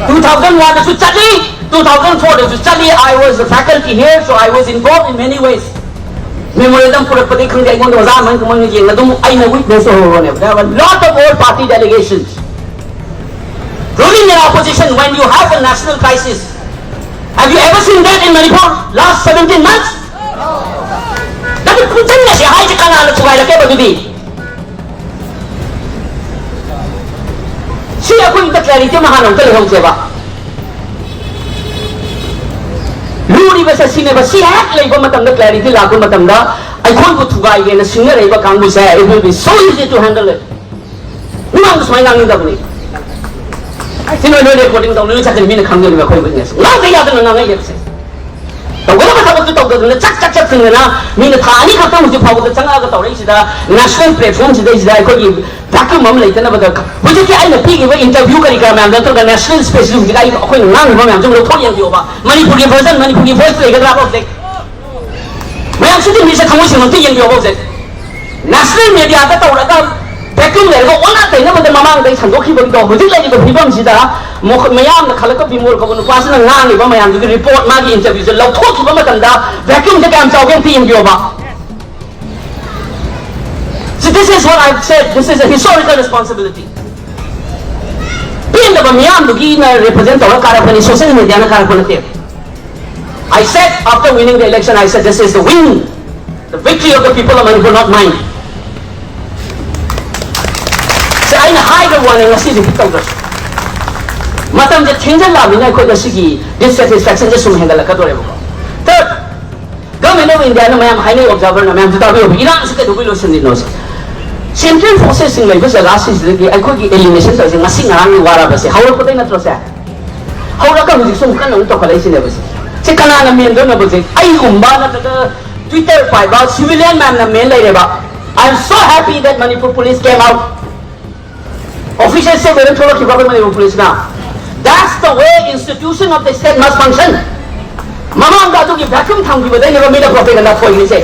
ꯇꯨ ꯊꯥꯎꯖꯟ ꯋꯥꯟꯗꯁꯨ ꯆꯠꯂꯤ, ꯇꯨ ꯊꯥꯎꯖꯟ ꯐꯣꯔꯗꯁꯨ ꯆꯠꯂꯤ. I was the faculty here, so I was involved in many ways. Memorandum ꯄꯨꯔꯛꯄꯗꯤ ꯈꯪꯗꯦ ꯑꯩꯉꯣꯟꯗ ꯑꯣꯖꯥ ꯑꯃꯅ ꯃꯣꯏꯅ ꯌꯦꯡꯉ ꯑꯗꯨꯝ ꯑꯩꯅ ꯋꯤꯠꯅꯦꯁ ꯑꯣꯏꯍꯧꯔꯅꯦꯕ. There were lot of all party delegations. Ruling and opposition, when you have a national crisis, have you ever seen that in Manipur last seventeen months? ꯑꯗꯨ ꯄꯨꯟꯁꯤꯟꯅꯁꯦ ꯍꯥꯏꯁꯦ ꯀꯅꯥꯅ ꯊꯨꯒꯥꯏꯔꯛꯀꯦꯕ ꯑꯗꯨꯗꯤ? ꯁꯤ ꯑꯩꯈꯣꯏ ꯑꯝꯇ ꯀ꯭ꯂꯦꯔꯤꯇꯤ ꯑꯃ ꯍꯥꯟꯅ ꯑꯝꯇ ꯂꯩꯍꯧꯁꯦꯕ. ꯂꯨꯔꯤꯕꯁꯦ ꯁꯤꯅꯦꯕ, ꯁꯤ ꯍꯦꯛ ꯂꯩꯕ ꯃꯇꯝꯗ, ꯀ꯭ꯂꯦꯔꯤꯇꯤ ꯂꯥꯛꯄ ꯃꯇꯝꯗ ꯑꯩꯈꯣꯏꯕꯨ ꯊꯨꯒꯥꯏꯒꯦꯅ ꯁꯤꯡꯅꯔꯛꯏꯕ ꯀꯥꯡꯕꯨꯁꯦ, it will be so easy to handle it. ꯃꯤꯃꯥꯡꯗ ꯁꯨꯃꯥꯏꯅ ꯉꯥꯡꯅꯤꯡꯗꯕꯅꯤ꯫ ꯁꯤ ꯅꯣꯏ ꯂꯣꯏ ꯔꯦꯀꯣꯔꯗꯤꯡ ꯇꯧꯅ ꯂꯣꯏ ꯆꯠꯀꯅꯤ, ꯃꯤꯅ ꯈꯪꯗꯣꯏꯅꯤ ꯑꯩꯈꯣꯏ ꯋꯤꯠꯅꯦꯁ ꯉꯥꯡꯗ ꯌꯥꯗꯅ ꯉꯥꯡꯉꯛꯏꯁꯦ. ꯇꯧꯒꯗꯕ ꯊꯕꯛꯇꯨ ꯇꯧꯗꯗꯅ ꯆꯥꯛ ꯆꯥꯛ ꯆꯠꯇꯗꯅ ꯃꯤꯅ ꯊꯥ ꯑꯅꯤ ꯈꯛꯇꯪ ꯍꯧꯖꯤꯛ ꯐꯥꯎꯕꯗ ꯆꯪꯉꯛꯑꯒ ꯇꯧꯔꯛꯏꯁꯤꯗ, ꯅꯦꯁꯅꯦꯜ ꯄ꯭ꯂꯦꯠꯐꯣꯝꯁꯤꯗꯩꯁꯤꯗ ꯑꯩꯈꯣꯏꯒꯤ ꯚꯦꯀ꯭ꯌꯨꯝ ꯑꯃ ꯂꯩꯇꯅꯕꯗ ꯍꯧꯖꯤꯛꯀꯤ ꯑꯩꯅ ꯄꯤꯈꯤꯕ ꯏꯟꯇꯔꯚ꯭ꯌꯨ ꯀꯔꯤ ꯀꯔꯥ ꯃꯌꯥꯝꯗꯣ ꯅꯠꯇ꯭ꯔꯒ ꯅꯦꯁꯅꯦꯜ ꯁ꯭ꯄꯦꯁꯁꯤ ꯍꯧꯖꯤꯛ ꯑꯩ ꯑꯩꯈꯣꯏꯅ ꯉꯥꯡꯉꯤꯕ ꯃꯌꯥꯝꯁꯦ ꯂꯧꯊꯣꯛ ꯌꯦꯡꯕꯤꯌꯣꯕ. ꯃꯅꯤꯄꯨꯔꯒꯤ ꯚꯔꯖꯟ, ꯃꯅꯤꯄꯨꯔꯒꯤ ꯚꯣꯏꯁ ꯂꯩꯒꯗ꯭ꯔꯥꯕ ꯍꯧꯖꯤꯛ? ꯃꯌꯥꯝ ꯁꯤꯗꯤ ꯃꯤꯁꯦ ꯊꯃꯣꯏ ꯁꯦꯡꯅ ꯑꯝꯇ ꯌꯦꯡꯕꯤꯌꯣꯕ ꯍꯧꯖꯤꯛ. ꯅꯦꯁꯅꯦꯜ ꯃꯦꯗꯤꯌꯥꯗ ꯇꯧꯔꯒ ꯚꯦꯀ꯭ꯌꯨꯝ ꯂꯩꯔꯒ ꯑꯣꯟꯅ ꯇꯩꯅꯕꯗ ꯃꯃꯥꯡꯗ ꯑꯩ ꯁꯟꯗꯣꯛꯈꯤꯕꯒꯤꯗꯣ ꯍꯧꯖꯤꯛ ꯂꯩꯔꯤꯕ ꯐꯤꯕꯝꯁꯤꯗ ꯃꯈꯣꯏ ꯃꯌꯥꯝꯅ ꯈꯜꯂꯛꯄ ꯕꯤꯃꯣꯜ ꯀꯧꯕ ꯅꯨꯄꯥꯁꯤꯅ ꯉꯥꯡꯉꯤꯕ ꯃꯌꯥꯝꯗꯨꯒꯤ ꯔꯤꯄꯣꯔꯠ ꯃꯥꯒꯤ ꯏꯟꯇꯔꯚ꯭ꯌꯨꯁꯦ ꯂꯧꯊꯣꯛꯈꯤꯕ ꯃꯇꯝꯗ ꯚꯦꯀ꯭ꯌꯨꯝꯁꯦ ꯀꯌꯥꯝ ꯆꯥꯎꯒꯦ ꯑꯝꯇ ꯌꯦꯡꯕꯤꯌꯣꯕ. So this is what I've said, this is a historical responsibility. ꯄꯦꯟꯗꯕ ꯃꯤꯌꯥꯝꯗꯨꯒꯤꯅ ꯔꯤꯄ꯭ꯔꯖꯦꯟ ꯇꯧꯔ ꯀꯥꯔꯛꯄꯅꯤ, ꯁꯣꯁꯤꯌꯦꯜ ꯃꯦꯗꯤꯌꯥꯅ ꯀꯥꯔꯛꯄ ꯅꯠꯇꯦ. I said after winning the election, I said this is the win, the victory of the people of Manipur, not mine. ꯁꯤ ꯑꯩꯅ ꯍꯥꯏꯈ꯭ꯔꯕ ꯋꯥꯅꯤ, ꯉꯁꯤ ꯔꯤꯄꯤꯠ ꯇꯧꯗ꯭ꯔꯁꯨ. ꯃꯇꯝꯁꯦ ꯊꯦꯡꯖꯜꯂꯛꯑꯕꯅꯤꯅ ꯑꯩꯈꯣꯏꯗ ꯁꯤꯒꯤ ꯗꯤꯁꯁꯦꯇꯤꯁꯐꯦꯛꯁꯟꯁꯦ ꯁꯨꯝ ꯍꯦꯟꯒꯠꯂꯛꯀꯗꯣꯔꯦꯕꯀꯣ. ꯊꯔꯗ, ꯒꯚꯔꯟꯃꯦꯟ ꯑꯣꯐ ꯏꯟꯗꯤꯌꯥꯅ ꯃꯌꯥꯝ ꯍꯥꯏꯅꯩ, ꯑꯣꯕꯖꯥꯔꯚꯔꯅ ꯃꯌꯥꯝꯁꯨ ꯇꯥꯕꯤꯌꯣ, ꯏꯔꯥꯡꯁꯤ ꯀꯩꯗꯧꯕꯩ ꯂꯣꯏꯁꯤꯟꯗ꯭ꯔꯤꯅꯣ ꯁꯦ? ꯁꯦꯟꯇ꯭ꯔꯦꯜ ꯐꯣꯔꯁꯦꯁꯁꯤꯡ ꯂꯩꯕ ꯖꯒꯥꯁꯤꯡꯁꯤꯗꯒꯤ ꯑꯩꯈꯣꯏꯒꯤ ꯑꯦꯂꯤꯃꯤꯅꯦꯁꯟ ꯇꯧꯔꯤꯁꯦ ꯉꯁꯤ ꯉꯔꯥꯡꯒꯤ ꯋꯥꯔꯕꯁꯦ ꯍꯧꯔꯛꯄꯗꯩ ꯅꯠꯇ꯭ꯔꯣ ꯁꯦ? ꯍꯧꯔꯒ ꯍꯧꯖꯤꯛꯁꯨ ꯑꯃꯨꯛ ꯀꯟꯅ ꯑꯃꯨꯛ ꯇꯧꯈꯠꯂꯛꯏꯁꯤꯅꯦꯕ ꯁꯦ. ꯁꯤ ꯀꯅꯥꯅ ꯃꯦꯟꯗꯣꯏꯅꯣꯕꯁꯦ? ꯑꯩꯒꯨꯝꯕ ꯅꯠꯇ꯭ꯔꯒ Twitter ꯄꯥꯏꯕ civilian ꯃꯌꯥꯝꯅ ꯃꯦꯟ ꯂꯩꯔꯦꯕ꯫ I am so happy that Manipur police came out. Official statement ꯑꯣꯏꯅ ꯊꯣꯛꯂꯛꯈꯤꯕ ꯑꯩꯈꯣꯏ ꯃꯅꯤꯄꯨꯔ police ꯅ꯫ That's the way institution of the state must function. ꯃꯃꯥꯡꯗ ꯑꯗꯨꯒꯤ vacuum ꯊꯝꯈꯤꯕꯗꯩꯅꯦꯕ ꯃꯤꯅ propaganda ꯊꯣꯛꯏꯁꯦ꯫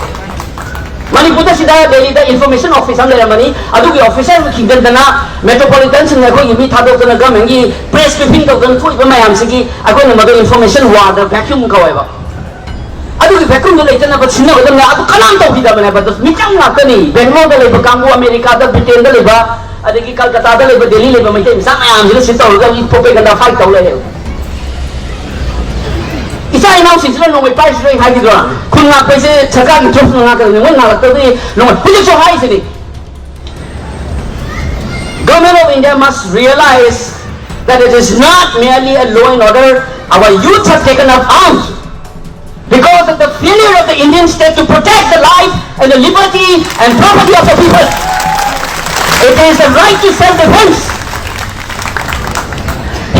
ꯃꯅꯤꯄꯨꯔꯗ ꯁꯤꯗ ꯗꯦꯜꯂꯤꯗ information office ꯑꯃ ꯂꯩꯔꯝꯃꯅꯤ, ꯑꯗꯨꯒꯤ officer ꯑꯃ ꯈꯤꯟꯗꯟꯗꯅ metropolitan ꯁꯤꯡꯅ ꯑꯩꯈꯣꯏꯒꯤ ꯃꯤ ꯊꯥꯗꯣꯛꯇꯅ government ꯀꯤ press briefing ꯇꯧꯗꯅ ꯊꯣꯛꯏꯕ ꯃꯌꯥꯝꯁꯤꯒꯤ ꯑꯩꯈꯣꯏꯅ ꯃꯗꯨ information war ꯗ vacuum ꯀꯧꯋꯦꯕ꯫ ꯑꯗꯨꯒꯤ vacuum ꯗꯣ ꯂꯩꯇꯅꯕ ꯁꯤꯟꯅꯒꯗꯕꯅꯦ꯫ ꯑꯗꯨ ꯀꯅꯥꯝ ꯇꯧꯈꯤꯗꯕꯅꯦꯕ꯫ ꯑꯗꯨ ꯃꯤꯆꯪ ꯉꯥꯛꯇꯅꯤ꯫ ꯕꯦꯡꯒ꯭ꯂꯣꯔꯗ ꯂꯩꯕ ꯀꯥꯡꯕꯨ, ꯑꯃꯦꯔꯤꯀꯥꯗ, ꯕ꯭ꯔꯤꯇꯦꯟꯗ ꯂꯩꯕ, ꯑꯗꯒꯤ ꯀꯜꯀꯇꯥꯗ ꯂꯩꯕ, ꯗꯦꯜꯂꯤ ꯂꯩꯕ ꯃꯩꯇꯩ ꯃꯆꯥ ꯃꯌꯥꯝꯁꯤꯅ ꯁꯤ ꯇꯧꯔꯒ ꯍꯧꯖꯤꯛ propaganda fight ꯇꯧ ꯂꯩꯔꯦꯕ꯫ ꯏꯆꯥ ꯏꯅꯥꯎꯁꯤꯡꯁꯤꯅ ꯅꯣꯡꯃꯩ ꯄꯥꯏꯁꯤꯔꯣꯏ ꯍꯥꯏꯈꯤꯗ꯭ꯔꯣ? ꯈꯨꯟ ꯉꯥꯛꯄꯁꯦ ꯁꯔꯀꯥꯔꯒꯤ troops ꯅ ꯉꯥꯛꯀꯗꯕꯅꯤ, ꯃꯣꯏ ꯉꯥꯛꯂꯛꯇꯕꯗꯤ ꯅꯣꯡꯃꯩ꯫ ꯍꯧꯖꯤꯛꯁꯨ ꯍꯥꯏꯁꯤꯅꯤ, Government of India must realize that it is not merely a law and order. Our youth have taken up arms because of the failure of the Indian state to protect the life and the liberty and property of the people. It is the right to self-defense.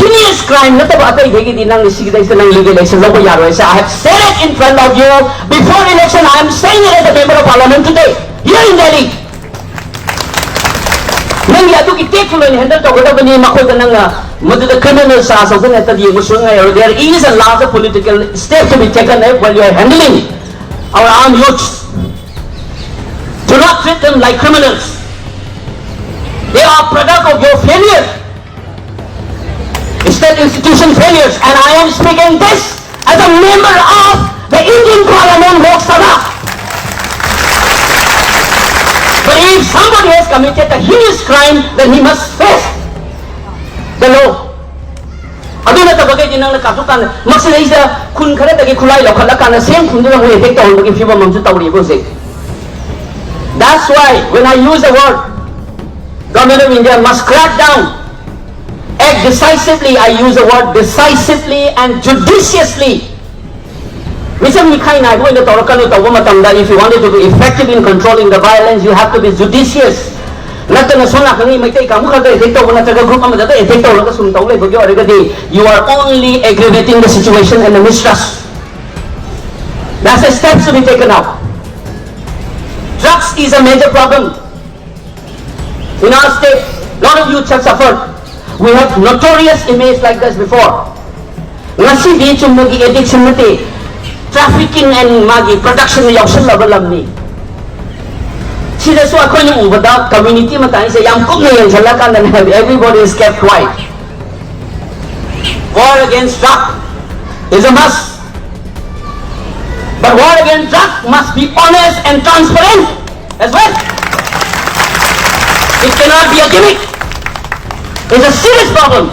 Heinous crime ꯅꯠꯇꯕ ꯑꯇꯩꯗꯒꯤꯗꯤ ꯅꯪ ꯁꯤꯒꯤꯗꯩꯁꯤꯗ ꯅꯪ legal action ꯂꯧꯕ ꯌꯥꯔꯣꯏ ꯍꯥꯏꯁꯦ꯫ I have said it in front of you before election. I am saying it as a member of parliament today, here in Delhi. ꯅꯪꯒꯤ ꯑꯗꯨꯒꯤ ꯇꯦꯛ ꯐꯨꯜ ꯑꯣꯏꯅ handle ꯇꯧꯒꯗꯕꯅꯤ꯫ ꯃꯈꯣꯏꯗ ꯅꯪꯅ ꯃꯗꯨꯗ criminal charge ꯇꯧꯗꯅ ꯍꯦꯛꯇ ꯌꯦꯡꯕ ꯁꯨꯡꯉꯥꯏ ꯉꯥꯏꯔꯣꯏ꯫ There is a larger political step to be taken while you are handling our armed youths. Do not treat them like criminals. They are product of your failure. State institution failures, and I am speaking this as a member of the Indian Parliament, Lok Sabha. But if somebody has committed a heinous crime, then he must face the law. ꯑꯗꯨ ꯅꯠꯇꯕꯈꯩꯗꯤ ꯅꯪꯅ ꯀꯥꯞꯊꯣꯛꯀꯥꯟꯗ ꯃꯁꯤꯗꯩꯁꯤꯗ ꯈꯨꯟ ꯈꯔꯗꯒꯤ ꯈꯨꯠꯂꯥꯏ ꯂꯧꯈꯠꯂꯀꯥꯟꯗ ꯁꯦꯝ ꯈꯨꯟꯗꯨꯗ ꯑꯃꯨꯛ attack ꯇꯧꯍꯟꯕꯒꯤ ꯐꯤꯕꯝ ꯑꯃꯁꯨ ꯇꯧꯔꯤꯕ ꯍꯧꯖꯤꯛ꯫ That's why when I use the word Government of India must crack down, act decisively, I use the word decisively and judiciously. ꯃꯤꯆꯪ ꯃꯤꯈꯥꯏ ꯅꯥꯏꯕ ꯑꯣꯏꯅ ꯇꯧꯔꯛꯀꯅꯨ꯫ ꯇꯧꯕ ꯃꯇꯝꯗ, if you wanted to be effective in controlling the violence, you have to be judicious. ꯅꯠꯇꯅ ꯁꯣꯝ ꯅꯥꯀꯟꯒꯤ ꯃꯩꯇꯩ ꯀꯥꯡꯕꯨ ꯈꯛꯇ attack ꯇꯧꯕ ꯅꯠꯇ꯭ꯔꯒ group ꯑꯃꯗ attack ꯇꯧꯔꯒ ꯁꯨꯝ ꯇꯧ ꯂꯩꯕꯒꯤ ꯑꯣꯏꯔꯒꯗꯤ, you are only aggravating the situation and the mistrust. That's a steps to be taken up. Drugs is a major problem in our state. Lot of youths have suffered. We have notorious inmates like this before. ꯉꯁꯤꯗꯤ ꯆꯨꯝꯅꯒꯤ addiction ꯅꯠꯇꯦ, trafficking and ꯃꯥꯒꯤ production ꯌꯥꯎꯁꯜꯂꯕ ꯂꯝꯅꯤ꯫ ꯁꯤꯗꯁꯨ ꯑꯩꯈꯣꯏꯅ ꯎꯕꯗ community ꯃꯇꯥꯏꯁꯦ ꯌꯥꯝ ꯀꯨꯞꯅ ꯌꯦꯡꯁꯤꯜꯂꯀꯥꯟꯗꯅꯦ, everybody is kept quiet. War against drug is a must. But war against drug must be honest and transparent as well. It cannot be a gimmick. It's a serious problem.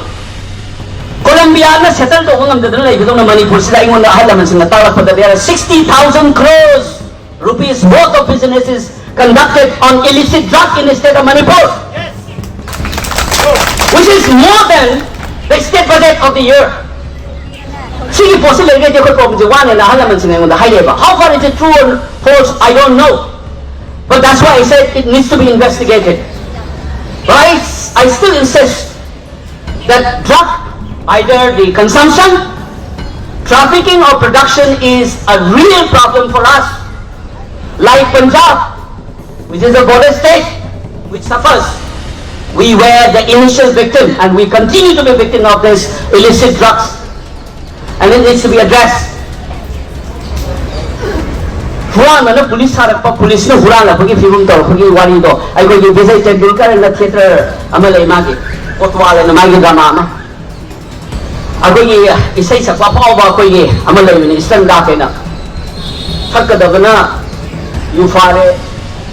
Colombia ꯅ settle ꯇꯧꯕ ꯉꯝꯗꯗꯅ ꯂꯩꯕꯗꯧꯅ ꯃꯅꯤꯄꯨꯔꯁꯤꯗ ꯑꯩꯉꯣꯟꯗ ꯑꯍꯜ ꯂꯃꯟꯁꯤꯡꯅ ꯇꯥꯛꯂꯛꯄꯗ there are sixty thousand crores rupees worth of businesses conducted on illicit drug in the state of Manipur, which is more than the state budget of the year. ꯁꯤꯒꯤ ꯄꯣꯠꯁꯤ ꯂꯩꯔꯒꯗꯤ ꯑꯩꯈꯣꯏ problemꯁꯦ ꯋꯥꯅꯦꯅ ꯑꯍꯜ ꯂꯃꯟꯁꯤꯡꯅ ꯑꯩꯉꯣꯟꯗ ꯍꯥꯏꯔꯛꯑꯦꯕ. How far is it true or false, I don't know. But that's why I said it needs to be investigated. But I, I still insist that drug, either the consumption, trafficking or production is a real problem for us. Like Punjab, which is a border state which suffers, we were the initial victim and we continue to be victim of this illicit drugs. And it needs to be addressed. ꯍꯨꯔꯥꯟꯕꯅ ꯄꯨꯂꯤꯁ ꯁꯥꯔꯛꯄ, ꯄꯨꯂꯤꯁꯅ ꯍꯨꯔꯥꯜꯂꯛꯄꯒꯤ ꯐꯤꯕꯝ ꯇꯧꯔꯛꯄꯒꯤ ꯋꯥꯔꯤꯗꯣ ꯑꯩꯈꯣꯏꯒꯤ ꯕꯤꯖꯩ ꯇꯦꯟꯗꯨꯜꯀꯔ ꯑꯅ theatre ꯑꯃ ꯂꯩ, ꯃꯥꯒꯤ ꯀꯣꯇ꯭ꯋꯥꯜ ꯑꯅ ꯃꯥꯒꯤ drama ꯑꯃ꯫ ꯑꯩꯈꯣꯏꯒꯤ ꯏꯁꯩ ꯁꯛꯄ ꯑꯐꯥꯎꯕ ꯑꯩꯈꯣꯏꯒꯤ ꯑꯃ ꯂꯩꯕꯅꯤ, ꯏꯁꯇꯟ ꯗꯥꯛ ꯍꯥꯏꯅ꯫ ꯁꯛꯀꯗꯕꯅ ꯌꯨ ꯐꯥꯔꯦ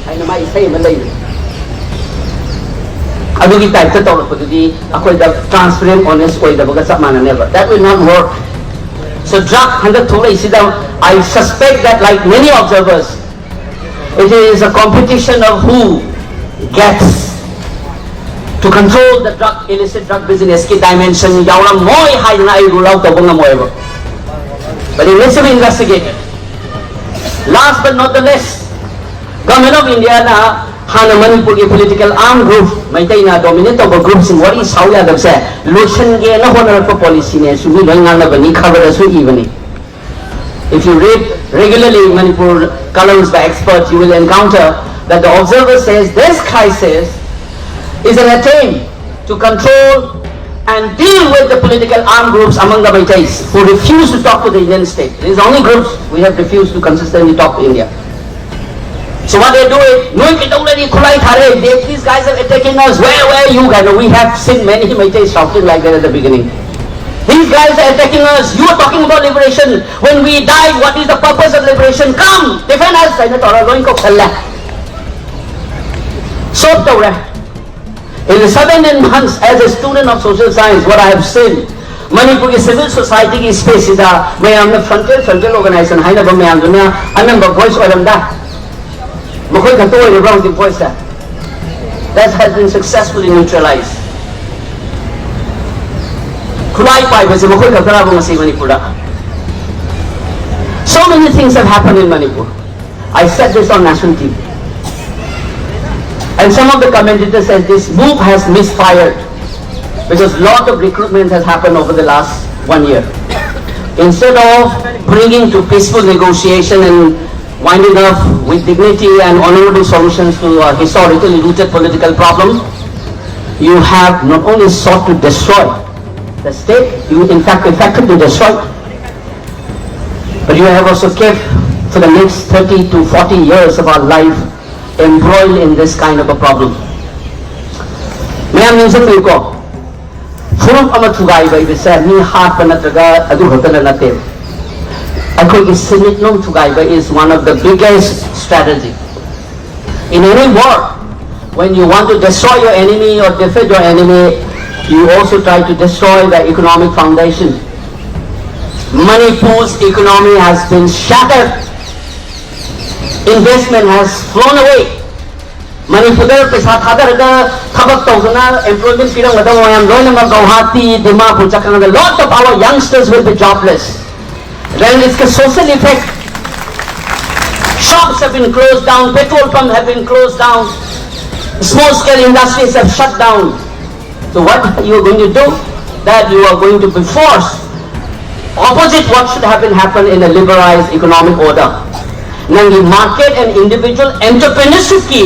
ꯍꯥꯏꯅ ꯃꯥ ꯏꯁꯩ ꯑꯃ ꯂꯩꯕꯅꯤ꯫ ꯑꯗꯨꯒꯤ type ꯇ ꯇꯧꯔꯛꯄꯗꯨꯗꯤ ꯑꯩꯈꯣꯏꯗ transparent, honest ꯑꯣꯏꯗꯕꯒ ꯆꯞ ꯃꯥꯟꯅꯅꯦꯕ꯫ That will not work. So drug ꯍꯟꯗꯛ ꯊꯣꯛꯂꯛꯏꯁꯤꯗ, I suspect that, like many observers, it is a competition of who gets to control the drug, illicit drug business ꯀꯤ dimension ꯌꯥꯎꯔꯝꯃꯣꯏ ꯍꯥꯏꯗꯅ ꯑꯩ rule out ꯇꯧꯕ ꯉꯝꯃꯣꯏꯕ꯫ But it needs to be investigated. Last but not the least, Government of India ꯅ ꯍꯥꯟꯅ ꯃꯅꯤꯄꯨꯔꯒꯤ political armed group, ꯃꯩꯇꯩꯅ dominate ꯇꯧꯕ group ꯁꯤꯡ ꯋꯥꯔꯤ ꯁꯥꯎ ꯌꯥꯗꯕꯁꯦ ꯂꯣꯏꯁꯤꯟꯒꯦꯅ ꯍꯣꯠꯅꯔꯛꯄ policy ꯅꯦꯁꯨ ꯃꯤ ꯂꯣꯏ ꯉꯥꯡꯅꯕꯅꯤ, ꯈꯕꯔꯗꯁꯨ ꯏꯕꯅꯤ꯫ If you read regularly Manipur columns by experts, you will encounter that the Observer says this crisis is an attempt to control and deal with the political armed groups among the Meiteis who refuse to talk to the Indian state. These are only groups we have refused to consistently talk to India. So what they do is, "Noi kitaulani khulai thare, they, these guys are attacking us, where were you guys?" We have seen many Meiteis shouting like that at the beginning. "These guys are attacking us, you are talking about liberation, when we died, what is the purpose of liberation? Come, defend us," ꯍꯥꯏꯅ ꯇꯧꯔ ꯂꯣꯏ ꯀꯧꯁꯜꯂꯦ꯫ Stop ꯇꯧꯔꯦ꯫ In the seventeen months, as a student of social science, what I have seen, ꯃꯅꯤꯄꯨꯔꯒꯤ civil society ꯒꯤ space ꯁꯤꯗ ꯃꯌꯥꯝꯅ frontal, frontal organization ꯍꯥꯏꯅꯕ ꯃꯌꯥꯝꯗꯨꯅ ꯑꯅꯝꯕ voice ꯑꯣꯏꯔꯝꯗꯥꯏ꯫ ꯃꯈꯣꯏ ꯈꯛꯇ ꯑꯣꯏꯔꯤꯕ꯭ꯔꯥ ꯍꯧꯖꯤꯛ voice say? That has been successfully neutralized. ꯈꯨꯠꯂꯥꯏ ꯄꯥꯏꯕꯁꯦ ꯃꯈꯣꯏ ꯈꯛꯇꯔꯕ ꯉꯁꯤ ꯃꯅꯤꯄꯨꯔꯗ? So many things have happened in Manipur. I said this on national T V. And some of the commentators said this move has misfired because lot of recruitment has happened over the last one year. Instead of bringing to peaceful negotiation and winding up with dignity and honorable solutions to a historically rooted political problem, you have not only sought to destroy the state, you in fact effected to destroy it, but you have also kept for the next thirty to forty years of our life embroiled in this kind of a problem. ꯃꯌꯥꯝ ꯅꯤꯡꯁꯤꯡꯕꯤꯌꯨꯀꯣ, ꯐꯨꯔꯨꯞ ꯑꯃ ꯊꯨꯒꯥꯏꯕ ꯍꯥꯏꯕꯁꯦ ꯃꯤ ꯍꯥꯠꯄ ꯅꯠꯇ꯭ꯔꯒ ꯑꯗꯨ ꯈꯛꯇꯅ ꯅꯠꯇꯦ꯫ ꯑꯩꯈꯣꯏꯒꯤ ꯁꯦꯟꯃꯤꯠꯂꯣꯟ ꯊꯨꯒꯥꯏꯕ is one of the biggest strategy. In any war, when you want to destroy your enemy or defeat your enemy, you also try to destroy the economic foundation. Manipur's economy has been shattered. Investment has flown away. ꯃꯅꯤꯄꯨꯔꯗ ꯄꯩꯁꯥ ꯊꯥꯗꯔꯒ ꯊꯕꯛ ꯇꯧꯗꯨꯅ employment ꯄꯤꯔꯝꯒꯗꯕ ꯃꯌꯥꯝ ꯂꯣꯏꯅꯃꯛ Guwahati, Dimapur ꯆꯠꯈ꯭ꯔꯒ lot of our youngsters will be jobless. Then it's a social effect. Shops have been closed down, petrol pumps have been closed down, small scale industries have shut down. So what you are going to do? That you are going to be forced, Opposite what should have been happened in a liberalized economic order. ꯅꯪꯒꯤ market and individual entrepreneurshipꯀꯤ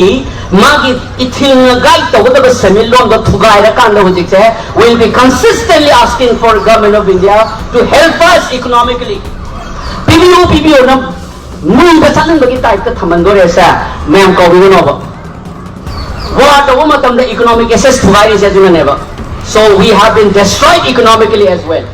ꯃꯥꯒꯤ ꯏꯊꯤꯜꯅ guide ꯇꯧꯒꯗꯕ ꯁꯦꯟꯃꯤꯠꯂꯣꯟꯗꯣ ꯊꯨꯒꯥꯏꯔꯀꯥꯟꯗ ꯍꯧꯖꯤꯛꯁꯦ will be consistently asking for Government of India to help us economically. ꯄꯤꯕꯤꯌꯨ ꯄꯤꯕꯤꯌꯨꯅ ꯅꯨꯡꯗ ꯆꯠꯍꯟꯕꯒꯤ typeꯇ ꯊꯝꯍꯟꯗꯣꯔꯦꯁꯦ꯫ ꯃꯌꯥꯝ ꯀꯧꯕꯤꯒꯅꯣꯕ꯫ War ꯇꯧꯕ ꯃꯇꯝꯗ economic assets ꯊꯨꯒꯥꯏꯔꯤꯁꯦ ꯑꯗꯨꯅꯅꯦꯕ꯫ So we have been destroyed economically as well.